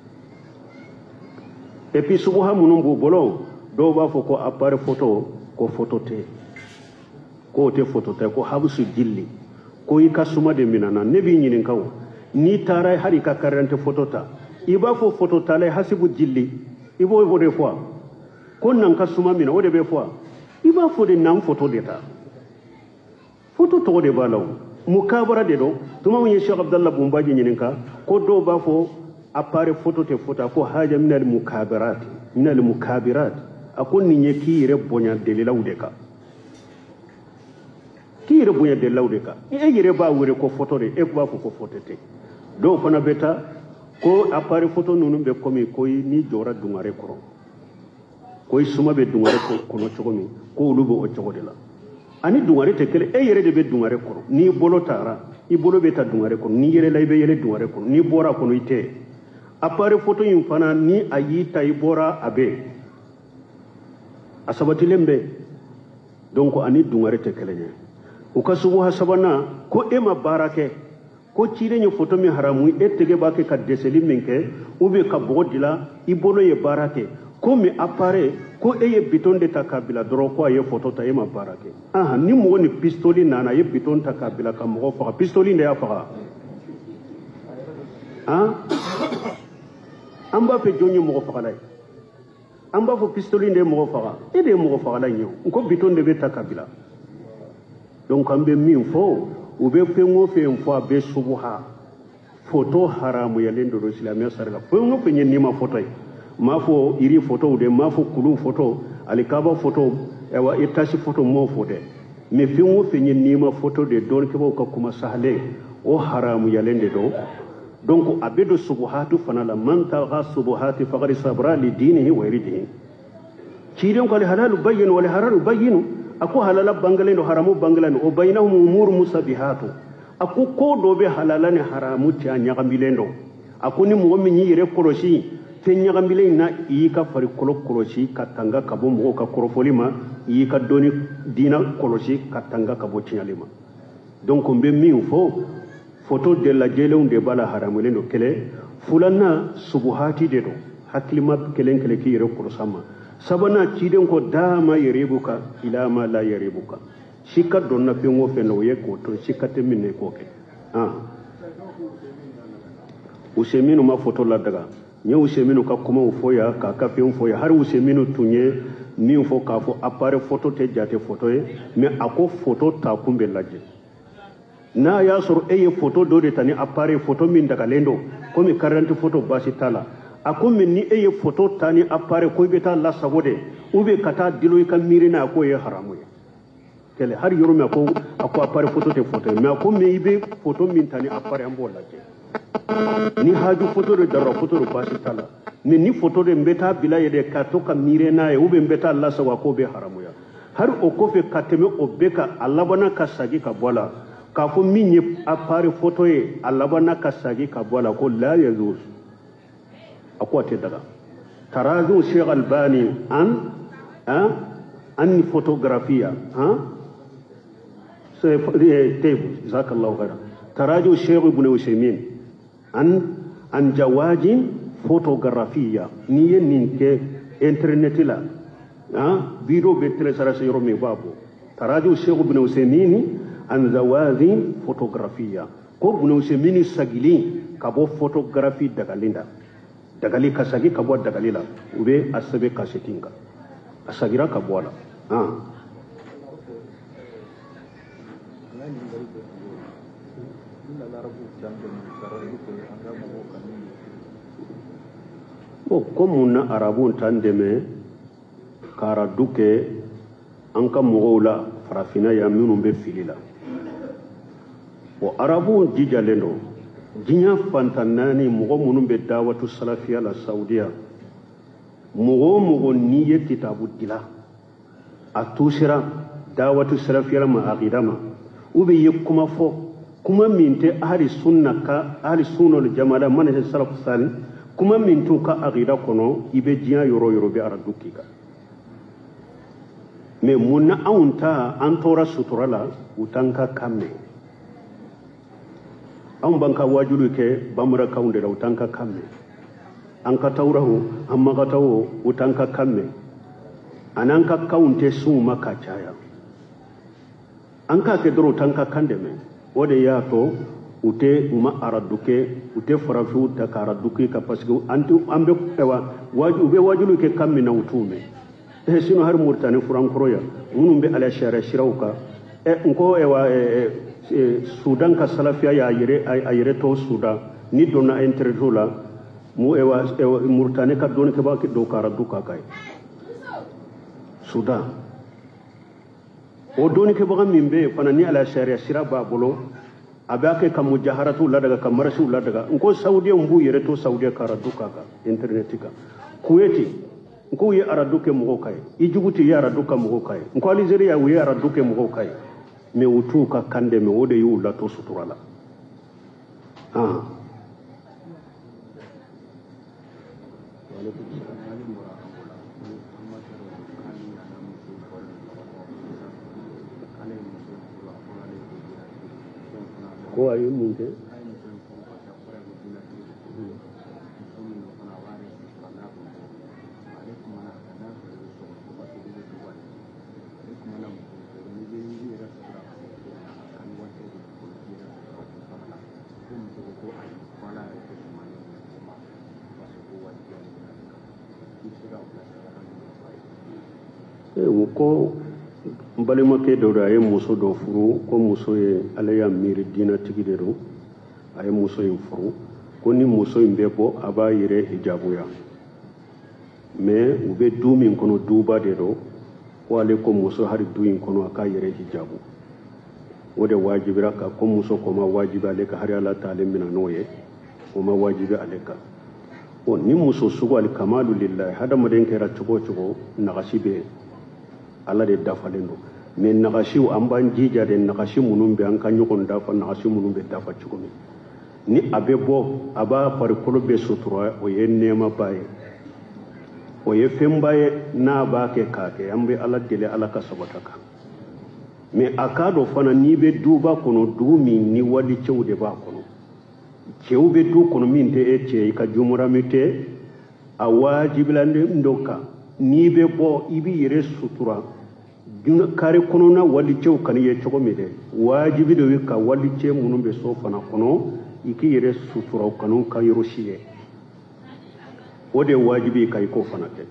Et puis subuha minnu b'u bolo, dɔw b'a fɔ ko appareil photo ko photo tɛ, k'o tɛ photo tɛ, ko habusu jilli, ko i ka suma de minɛna. Ne b'i ɲininka o, n'i taara hali i ka carte d'identité photo ta, i b'a fɔ photo tala ye hasibu jilli, i b'o de fɔ ko nan ka suma minɛ, o de bɛ fɔ. I b'a fɔ de nan photo de ta, photo tɔgɔ de b'a la o, mukabara de don. Tuma min ye Cheikh Abdallah Bumbaji ɲininka ko dɔw b'a fɔ appareil photo tɛ photo, a ko haja minal mukabirat, minal mukabirat. A ko nin ye k'i yɛrɛ bonya delilaw de kan, k'i yɛrɛ bonya delilaw de kan. E yɛrɛ b'a wele ko photo de, e b'a fɔ ko photo tɛ. Dɔw fana bɛ taa ko appareil photo ninnu bɛ komi ko n'i jɔra dungare kɔrɔ, ko i suma bɛ dungare kɔnɔ cogo min, ko olu bɛ o cogo de la. Ani dungare tɛ kelen, e yɛrɛ de bɛ dungare kɔrɔ. N'i bolo taara, i bolo bɛ ta dungare kɔnɔ, n'i yɛlɛla i bɛ yɛlɛ dungare kɔnɔ, n'i bɔra a kɔnɔ i tɛ. Appareil photo in fana ni a y'i ta i bɔra a bɛ, a sabatilen bɛ. Donc ani dungare tɛ kelen ye. U ka suguha sabanan ko e ma baara kɛ, ko ciden ye photo min haramu, e tɛgɛ b'a kɛ ka dɛsɛli min kɛ ou bien ka bɔgɔ dilan, i bolo ye baara kɛ. Komi appareil ko e ye biton de ta k'a bila dɔrɔn ko a ye photo ta, e ma baara kɛ. Ni mɔgɔ ni pistoli nana, a ye biton ta k'a bila ka mɔgɔ faga, pistoli de y'a faga. An b'a fɛ jɔn ye mɔgɔ fagala ye? An b'a fɔ pistoli de ye mɔgɔ faga, e de ye mɔgɔ fagala in ye o. N ko biton de bɛ ta k'a bila. Donc an bɛ min fɔ, u bɛ fɛn o fɛn fɔ a bɛ subuha. Photo haramuyalen don silamɛya sariya la. Fɛn o fɛn ye n'i ma photo ye, m'a fɔ yiri photo de, m'a fɔ kulu photo, alikaba photo, ayiwa etasi photo m'o fɔ dɛ. Mais fɛn o fɛn ye n'i ma photo de, dɔnnikɛbaaw ka kuma sahalen, o haramuyalen de don. Donc a bɛ don subuhatu fana la. Man taga subuhati faqad sabra li dinihi wa iridihi. Ciden ko alhalalu bayyinu wal haramu bayyinu. A ko halala bangalen don, haramu bangalen don. O bainahum umuru musabihatu. A ko ko dɔ bɛ halala ni haramu cɛ, a ɲagamilen don. A ko ni mɔgɔ min y'i yɛrɛ kɔlɔsi fɛn ɲagamilen in na, i y'i ka farikolo kɔlɔsi ka tanga ka bɔ mɔgɔw ka kɔrɔfɔli ma, i y'i ka dɔnni diinɛ kɔlɔsi ka tanga ka bɔ tiɲɛli ma. Donc n bɛ min fɔ, photo de lajɛlenw de b'a la, haramulen don kelen. Filanan subuhati de don, hakilima kelen kelen k'i yɛrɛ kɔlɔsi a ma. Sabanan ciden ko dama yaribuka ila ma la yaribuka. Sika donna fɛn o fɛn na, o ye k'o to, sika tɛ min na i k'o kɛ. Useminu ma photo ladaga. N ye Useminu ka kumaw fɔ yan, k'a ka fɛnw fɔ yan. Hali Useminu tun ye min fɔ k'a fɔ appareil photo tɛ jate photo ye, mais a ko photo ta kun bɛ lajɛ. N'a y'a sɔrɔ e ye photo dɔ de ta ni appareil photo min dagalen don, komi carte d'identité photo baasi t'a la. A ko mais ni e ye photo ta ni appareil ko i bɛ taa lasago de, ou bien ka taa dilo i ka miiri n'a, k'o ye haramu ye. Kɛlɛ hali yɔrɔ min a ko appareil photo tɛ photo ye, mais a ko mais i bɛ photo min ta ni appareil an b'o lajɛ. Ni haju photo de darura photo de baasi t'a la, mais ni photo de n bɛ taa bila yen de ka to ka miiri n'a ye, ou bien n bɛ taa lasago, a k'o bɛ haramuya. Hali o kɔfɛ ka tɛmɛ o bɛɛ kan, a labanna ka sagi ka bɔ a la k'a fɔ min ye appareil photo ye, a labanna ka sagi ka bɔ a la ko la yajuz, a ko a tɛ daga. Tarazu Sheikh Albani an an photografia tayib jazakallahu khairan. Taraju Sheikh Ibn Usaymin an jawajin photografia. N'i ye nin kɛ internet la, vidéo bɛ télécharger yɔrɔ min i b'a bɔ. Taraju Sheikh Ibn Usaymin an zawazi fotografiya ko Ibn Usaymin sagilen ka bɔ photographie dagalen da dagali ka sagi ka bɔ dagali la u bɛ a sɛbɛn kasɛti in kan a sagira ka bɔ a la. Bon, ko mun na arabuw t'an dɛmɛ ka aradu kɛ an ka mɔgɔw la farafinna yan minnu bɛ fili la? Bon, arabuw jijalen don diɲɛ fantan naani mɔgɔ minnu bɛ dawatu salafiya la Saudiya, mɔgɔ o mɔgɔ n'i ye kitabu dila a tuusira dawatu salafiya ma aqida ma, ou bien i ye kuma fɔ kuma min tɛ ahli sunna ka ahli sunna wal jamaa mana tɛ salafu sali kuma min t'u ka aqida kɔnɔ, i bɛ diɲɛ yɔrɔ o yɔrɔ bɛ aradu k'i kan. Mais mun na anw ta an tora sutura la, u t'an ka kan mɛn? Anw b'an ka waajuli kɛ bamanankanw de la, u t'an ka kan mɛn. An ka tawura o an makata o, u t'an ka kan mɛn. Ani an ka kanw tɛ sun ma ka caya, an k'a kɛ dɔrɔn u t'an ka kan dɛmɛ. O de y'a to u tɛ u ma aradu kɛ, u tɛ farafinw ta ka aradu kɛ ka parce que an tɛ an bɛ ɛwa u bɛ waajuli kɛ kan min na u t'u mɛn. Sinon hali Mauritanie furankɔrɔ yan minnu bɛ ala sariya siraw kan, n ko ɛwa Sudan ka salafiya y'a yɛrɛ a yɛrɛ to Sudan ni donna interview la mu ɛwa Mauritanie ka dɔnnikɛbaa dɔw ka aradu k'a kan ye Sudan. O dɔnnikɛbaga min bɛ yen fana ni ala sariya sira b'a bolo, a b'a kɛ ka mujaharatuw ladaga ka marasiw ladaga. N ko Saudiyɛnw b'u yɛrɛ to Saudiya ka aradu k'a kan internet kan. Kuwait n ko u ye aradu kɛ mɔgɔw kan ye, Ijibuti ye aradu kɛ mɔgɔw kan ye, n ko Algérie u ye aradu kɛ mɔgɔw kan ye, mais u t'u ka kan dɛmɛ, o de y'u lato sutura la. Ko a ye mun kɛ? O ko n balimakɛ dɔ don, a ye muso dɔ furu, ko muso ye ale y'a miiri diinɛtigi de don, a ye muso in furu, ko ni muso in bɛ bɔ a b'a yɛrɛ hijabuya, mais u bɛ du min kɔnɔ duba de don, ko ale ko muso hali du in kɔnɔ a k'a yɛrɛ hijabu, o de wajibira ka ko muso ko ma wajibi ale kan, hali ala t'ale minɛ n'o ye, o ma wajibi ale kan. O ni muso sugu alikamalu lillahi, hadamaden kɛra cogo o cogo nagasi bɛ yen, ala de dafalen don, mais nagasiw an b'an jija de nagasi minnu bɛ an ka ɲɔgɔn dafa, nagasi minnu bɛ dafa cogo min ni a bɛ bɔ a b'a farikolo bɛ sutura, o ye nɛɛmaba ye, o ye fɛnba ye, n'a b'a kɛ k'a kɛ, an bɛ ala deli ala ka sabata kan. Mais a k'a dɔn fana n'i bɛ duba kɔnɔ, dugu min ni walicɛw de b'a kɔnɔ, cɛw bɛ du kɔnɔ min tɛ e cɛ ye, i ka jumurami tɛ, a wajibilalen dɔ kan n'i bɛ bɔ i b'i yɛrɛ sutura kare kɔnɔna walicɛw kana ye cogo min dɛ, wajibi de ye ka walicɛ minnu bɛ so fana kɔnɔ i k'i yɛrɛ sutura u kana ka yɔrɔ si ye, o de ye wajibi ye ka i k'o fana kɛ.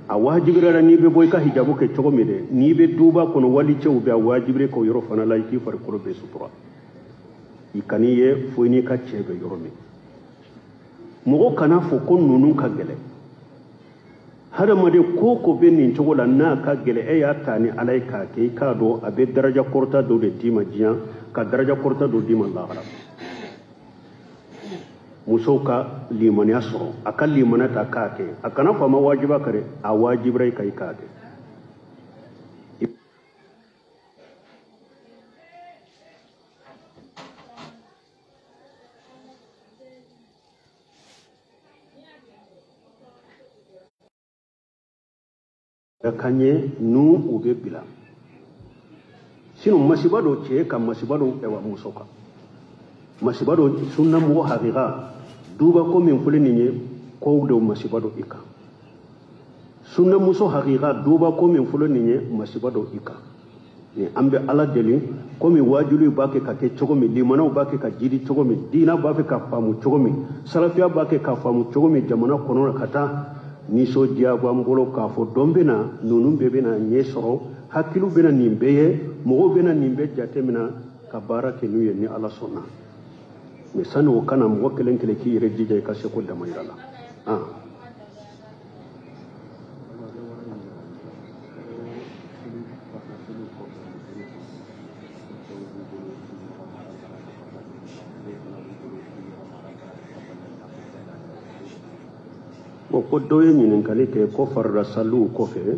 A wajibiyara n'i bɛ bɔ i ka hijabu kɛ cogo min dɛ, n'i bɛ duba kɔnɔ walicɛw bɛ, a wajibiyara k'o yɔrɔ fana la i k'i farikolo bɛɛ sutura, i kan'i ye fo i n'i ka cɛ bɛ yɔrɔ min. Mɔgɔ kana fɔ ko ninnu ka gɛlɛn, hadamaden ko ko bɛ nin cogo la n'a ka gɛlɛn, e y'a ta ni ala ye k'a kɛ, i k'a dɔn a bɛ daraja kɔrɔta dɔ de d'i ma diɲɛ, ka daraja kɔrɔta dɔ d'i ma lahara. Musow ka limaniya sɔrɔ, a ka limaniya ta k'a kɛ, a kana fɔ a ma wajiba kan dɛ, a wajibira i kan i k'a kɛ. Ka ɲɛ n'u u bɛ bila, sinon masiba dɔ cɛ kan, masiba dɔ ɛwa muso kan, masiba dɔ sunna mɔgɔ hakika duba ko min filɛ nin ye, kow dɔ masiba dɔ i kan, sunna muso hakika duba ko min filɛ nin ye, masiba dɔ i kan. Ni an bɛ ala deli Komi waajuli b'a kɛ ka kɛ cogo min, limanaw b'a kɛ ka jidi cogo min, diina b'a fɛ ka faamu cogo min, salafiya b'a kɛ ka faamu cogo min jamana kɔnɔ ka taa, nisɔndiya b'an bolo k'a fɔ dɔn bɛ na, ninnu bɛɛ bɛ na ɲɛ sɔrɔ, hakiliw bɛ na nin bɛɛ ye, mɔgɔw bɛ na nin bɛɛ jateminɛ ka baara kɛ n'u ye ni Ala sɔnna. Mais sani o kana mɔgɔ kelen kelen k'i yɛrɛ jija i ka seko damayira la. Bon, ko dɔ ye ɲininkali kɛ ko farida saliw kɔfɛ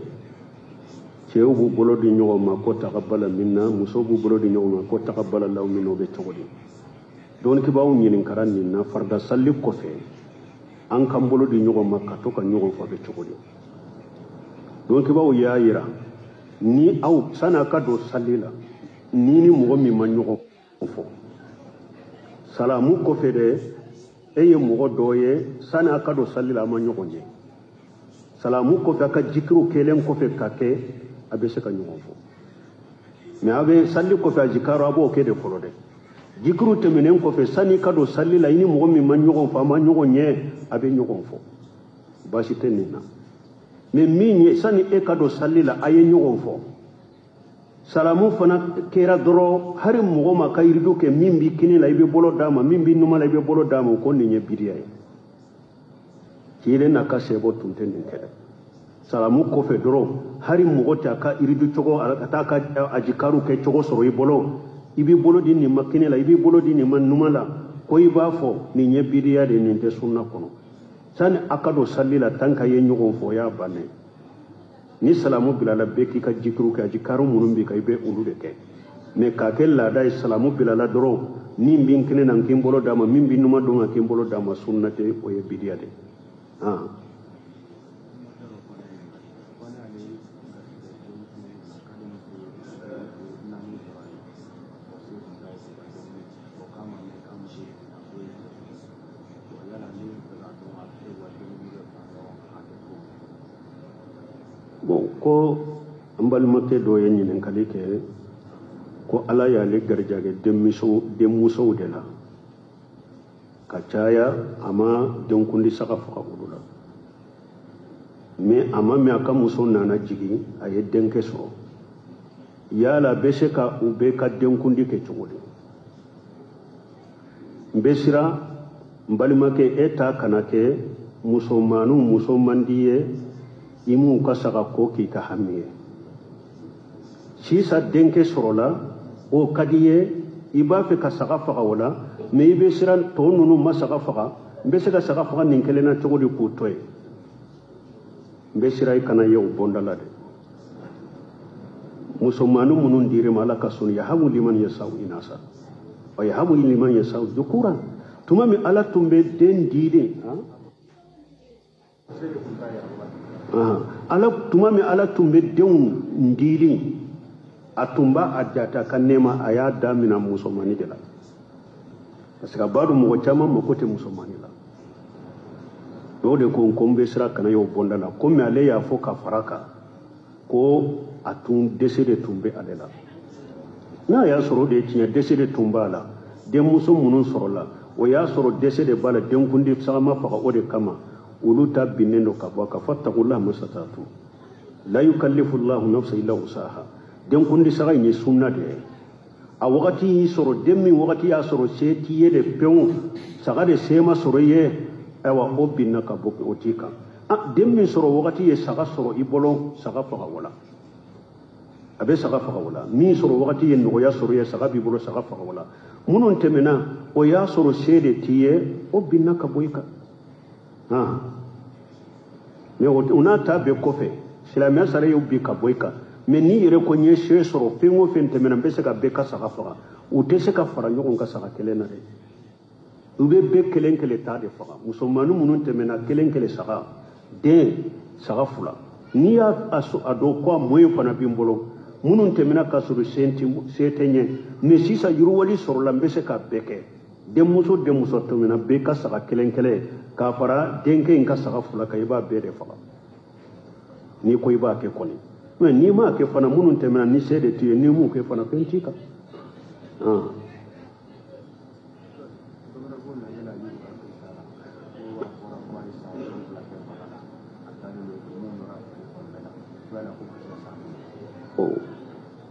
cɛw b'u bolo di ɲɔgɔn ma ko tagabala min na, musow b'u bolo di ɲɔgɔn ma ko tagabala law min na, o bɛ cogo di? Dɔnnikɛbaaw ɲininkara nin na, farida sali kɔfɛ an k'an bolo di ɲɔgɔn ma ka to ka ɲɔgɔn fɔ a bɛ cogo di? Dɔnnikɛbaaw y'a yira ni aw sani a ka don sali la, ni mɔgɔ min ma ɲɔgɔn fɔ salamu kɔfɛ dɛ, e ye mɔgɔ dɔ ye sani a ka don sali la a ma ɲɔgɔn ye, salamu kɔfɛ a ka jikiriw kɛlen kɔfɛ ka kɛ a bɛ se ka ɲɔgɔn fɔ. Mais a bɛ sali kɔfɛ a jikaro a b'o kɛ de fɔlɔ dɛ. Jikiriw tɛmɛnen kɔfɛ sani ka don sali la i ni mɔgɔ min ma ɲɔgɔn fɔ a ma ɲɔgɔn ye, a bɛ ɲɔgɔn fɔ, baasi tɛ nin na. Mais min ye sani e ka don sali la a ye ɲɔgɔn fɔ, salamu fana kɛra dɔrɔn hali mɔgɔ ma ka yiridu kɛ, min b'i kini la i bɛ bolo d'a ma, min b'i numan la i bɛ bolo d'a ma, o ko nin ye bidiya ye. Tiɲɛ n'a ka sɛbɔ tun tɛ nin kɛ dɛ. Salamu kɔfɛ dɔrɔn hali mɔgɔ tɛ a ka yiridu cogo a t'a ka ajikaru kɛ cogo sɔrɔ i bolo, i b'i bolo di nin ma kini la, i b'i bolo di nin ma numan la, ko i b'a fɔ nin ye bidiya de ye, nin tɛ sunna kɔnɔ. Sani a ka don sali la tan ka ye ɲɔgɔn fɔ o y'a bannen. Ni salamu bilala bɛɛ k'i ka jikiriw kɛ, ajikaru minnu b'i kan i bɛ olu de kɛ. Mais k'a kɛ laada ye salamu bilala dɔrɔn min b'i kini na n k'i bolo d'a ma, min b'i numan don ka k'i bolo d'a ma, sunna tɛ, o ye bidiya de ye. Bon, ko n balimakɛ dɔ ye ɲininkali kɛ ko Ala y'ale garijɛgɛ denmusow de la ka caya, a ma denkundi saga faga olu la, mais a ma mɛn a ka muso nana jigin a ye denkɛ sɔrɔ, yala a bɛ se ka u bɛɛ ka denkundi kɛ cogo di? N bɛ siran n balimakɛ e ta kana kɛ musomaninw muso man di ye, i m'u ka saga ko k'i ka hami ye. Sisan denkɛ sɔrɔla o ka di ye, i b'a fɛ ka saga faga o la, mais i bɛ siran tɔ ninnu ma saga faga, n bɛ se ka saga faga nin kelen na cogo di k'o to yen? N bɛ siran i kana ye o bɔnda la dɛ. Musomanin minnu dir'i ma Ala ka sɔn, yahabu liman yasau inasa wa yahabu liman yasau dhukura. Tuma min Ala tun bɛ den di de, Ala tuma min Ala tun bɛ denw dili, a tun b'a a jate a ka nɛɛma, a y'a daminɛ musomanin de la, parce que a b'a dɔn mɔgɔ caman mako tɛ musomanin la. O de ko n bɛ siran kana y'o bɔnda la, komi ale y'a fɔ ka fara kan ko a tun dɛsɛ de tun bɛ ale la. N'a y'a sɔrɔ o de ye tiɲɛ, dɛsɛ de tun b'a la, denmuso minnu sɔrɔla o y'a sɔrɔ dɛsɛ de b'a la, denkundi saga ma faga o de kama, olu ta binnen don ka bɔ a kan. Fattaqullaha mastata'tum la yukallifu llahu nafsan illa wusaha. Denkundi saga in ye sunna de ye. A wagati y'i sɔrɔ, den min wagati y'a sɔrɔ se t'i ye de pewu, saga de se ma sɔrɔ i ye, ayiwa o binna ka bɔ o t'i kan. Den min sɔrɔ wagati ye saga sɔrɔ i bolo, saga faga o la, a bɛ saga faga o la. Min sɔrɔ wagati ye nɔgɔya sɔrɔ i ye, saga b'i bolo, saga faga o la. Minnu tɛmɛna o y'a sɔrɔ se de t'i ye, o binna ka bɔ i kan. Mais o n'a ta bɛɛ kɔfɛ, silamɛya sariya y'o bin ka bɔ i kan. Mais n'i yɛrɛ ko n ye se sɔrɔ, fɛn o fɛn tɛmɛna n bɛ se ka bɛɛ ka saga faga, u tɛ se ka fara ɲɔgɔn kan saga kelen na dɛ. U bɛ bɛɛ kelen kelen ta de faga. Musomanin minnu tɛmɛna kelen kelen saga, den saga fila. N'i y'a a dɔn ko a moyen fana bɛ n bolo, minnu tɛmɛna ka sɔrɔ se tɛ n ye, mais sisan yiriwali sɔrɔla n bɛ se ka bɛɛ kɛ. Denmuso denmuso tɛmɛna bɛɛ ka saga kelen kelen k'a fara denkɛ in ka saga fila kan, i b'a bɛɛ de faga n'i ko i b'a kɛ kɔni. Mais n'i m'a kɛ fana, minnu tɛmɛna ni se de t'i ye, n'i m'u kɛ fana fɛn t'i kan.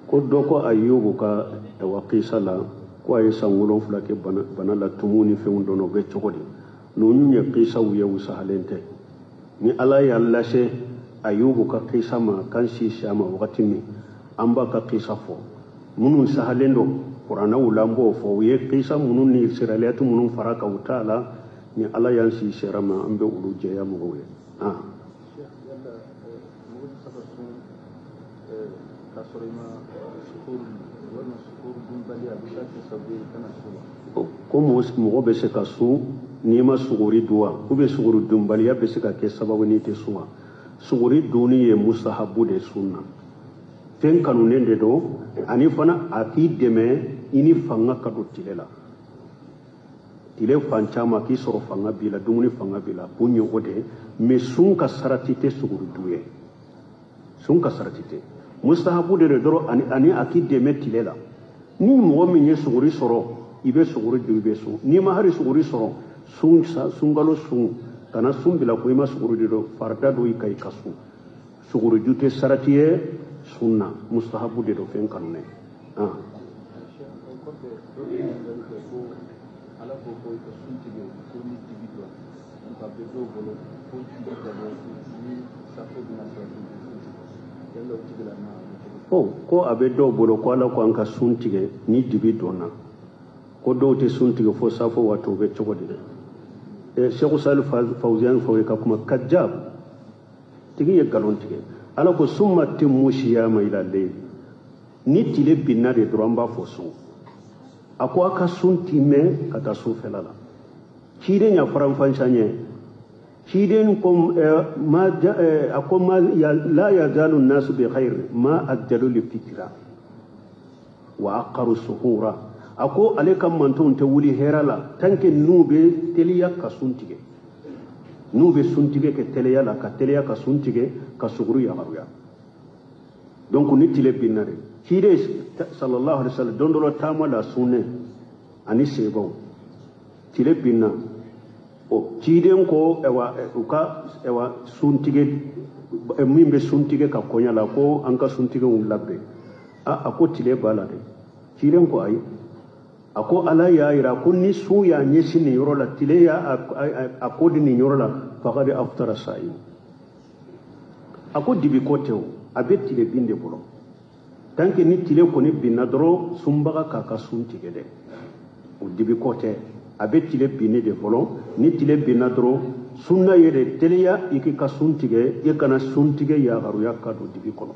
Ko dɔ ko Ayubu ka wa kisa la ko a ye san 7 kɛ bana la tumu ni fɛnw dɔn o bɛ cogo di? Ninnu ye kisaw ye u sahalen tɛ. Ni Ala y'a lase Ayubu ka kisa ma kan si si a ma wagati min an b'a ka kisa fɔ minnu sahalen don kuranɛw la an b'o fɔ u ye kisa minnu ni siraliyatu minnu fara kan u t'a la ni Ala y'an si sera ma an bɛ olu jɛya mɔgɔw ye. Ko mɔgɔ bɛ se ka sun n'i ma suguri dun wa ou bien suguri dunbaliya bɛ se ka kɛ sababu n'i tɛ sun wa? Suguri dunni ye musahabu de sun na, fɛn kanunen de don, ani fana a k'i dɛmɛ i ni fanga ka don tile la. Tile fan caman k'i sɔrɔ fanga b'i la, dumuni fanga b'i la, kun ye o de ye. Mais sun ka sarati tɛ suguri dun ye, sun ka sarati tɛ, musahabu de don dɔrɔn, ani a k'i dɛmɛ tile la. Ni mɔgɔ min ye suguri sɔrɔ i bɛ suguri dun, i bɛ sun. N'i ma hali suguri sɔrɔ, sun sunkalo sun kana sun bila ko i ma suguri de don, farida don i ka i ka sun. Suguri ju tɛ sarati ye sun na, mustahabu de don, fɛn kanunen. Ko a bɛ dɔw bolo ko Ala ko an ka sun tigɛ ni dibi donna, ko dɔw tɛ sun tigɛ fo safo waati, o bɛ cogo di dɛ? Seku Salih Fawziyan fɔ ka kuma kajab tigi ye nkalon tigɛ. Ala ko summa timmu siyama ila layl, ni tile binna de dɔrɔn an b'a fɔ sun. A ko a ka sun timɛ ka taa sufɛla la. Ciden ya faranfansan ye, ciden ko ma a ko ma la yazalu nasu bi khair ma ajjalu li fitra wa aqaru suhura. A ko ale ka mantonw tɛ wuli hɛrɛ la tant que n'u bɛ teliya ka sun tigɛ, n'u bɛ sun tigɛ kɛ teliya la, ka teliya ka sun tigɛ ka suguru yamaruya. Donc ni tile binna de, ciden sallallahu alaihi wasallam don dɔ la taama la sunnen ani sebaw, tile binna, o ciden ko ɛwa u ka ɛwa sun tigɛ min bɛ sun tigɛ ka kɔɲa la ko an ka sun tigɛw labɛn. A ko tile b'a la dɛ. Ciden ko ayi, a ko Ala y'a yira ko ni sun y'a ɲɛsin nin yɔrɔ la, tile y'a a ko di nin yɔrɔ la, faqad aftara sa'im. A ko dibi ko tɛ o, a bɛ tile bin de bolo. Tant que ni tile kɔni binna dɔrɔn sunbaga k'a ka sun tigɛ dɛ, o dibi ko tɛ, a bɛ tile binni de bolo. Ni tile binna dɔrɔn sunna ye de teliya i k'i ka sun tigɛ, i kana sun tigɛ yamaruya ka don dibi kɔnɔ.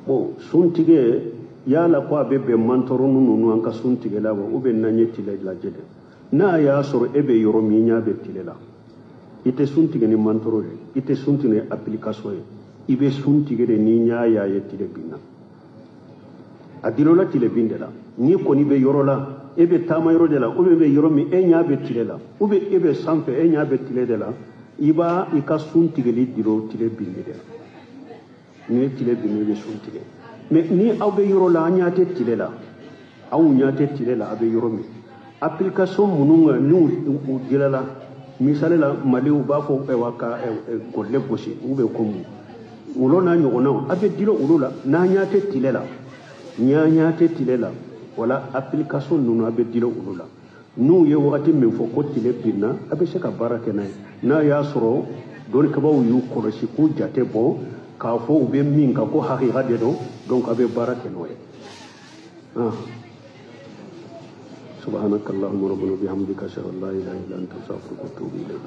Bon, sun tigɛ yala ko a bɛ bɛn mantɔrɔ ninnu an ka sun tigɛ la wa, ou bien n'an ye tile lajɛ dɛ? N'a y'a sɔrɔ e bɛ yɔrɔ min ɲɛ bɛ tile la, i tɛ sun tigɛ ni mantɔrɔ ye, i tɛ sun tigɛ ni application ye, i bɛ sun tigɛ de ni ɲɛ y'a ye tile binna. A dir'o la tile bin de la. N'i kɔni bɛ yɔrɔ la, e bɛ taama yɔrɔ de la, ou bien e bɛ yɔrɔ min e ɲɛ bɛ tile la, ou bien e bɛ sanfɛ e ɲɛ bɛ tile de la, i b'a i ka sun tigɛli dir'o tile binni de la. Ni ye tile binni i bɛ sun tigɛ. Mais ni aw bɛ yɔrɔ la, an ɲɛ tɛ tile la, aw ɲɛ tɛ tile la, a bɛ yɔrɔ min, application minnu kan n'u u dilala, misali la Mali u b'a fɔ ɛwa ka gɔlɛ gosi u bɛ ko mun, olu n'a ɲɔgɔnnaw a bɛ dila olu la. N'an ɲɛ tɛ tile la, n'an ɲɛ tɛ tile la, wala application ninnu a bɛ dila olu la. N'u ye wagati min fɔ ko tile binna, a bɛ se ka baara kɛ n'a ye. N'a y'a sɔrɔ dɔnnikɛbaaw y'u kɔlɔsi k'u jate bɔ k'a fɔ u bɛ min kan ko hakika de don, donc a bɛ baara kɛ n'o ye. Subhanakallahumma rabbana bihamdika ashhadu an la ilaha illa anta astaghfiruka wa atubu ilayk.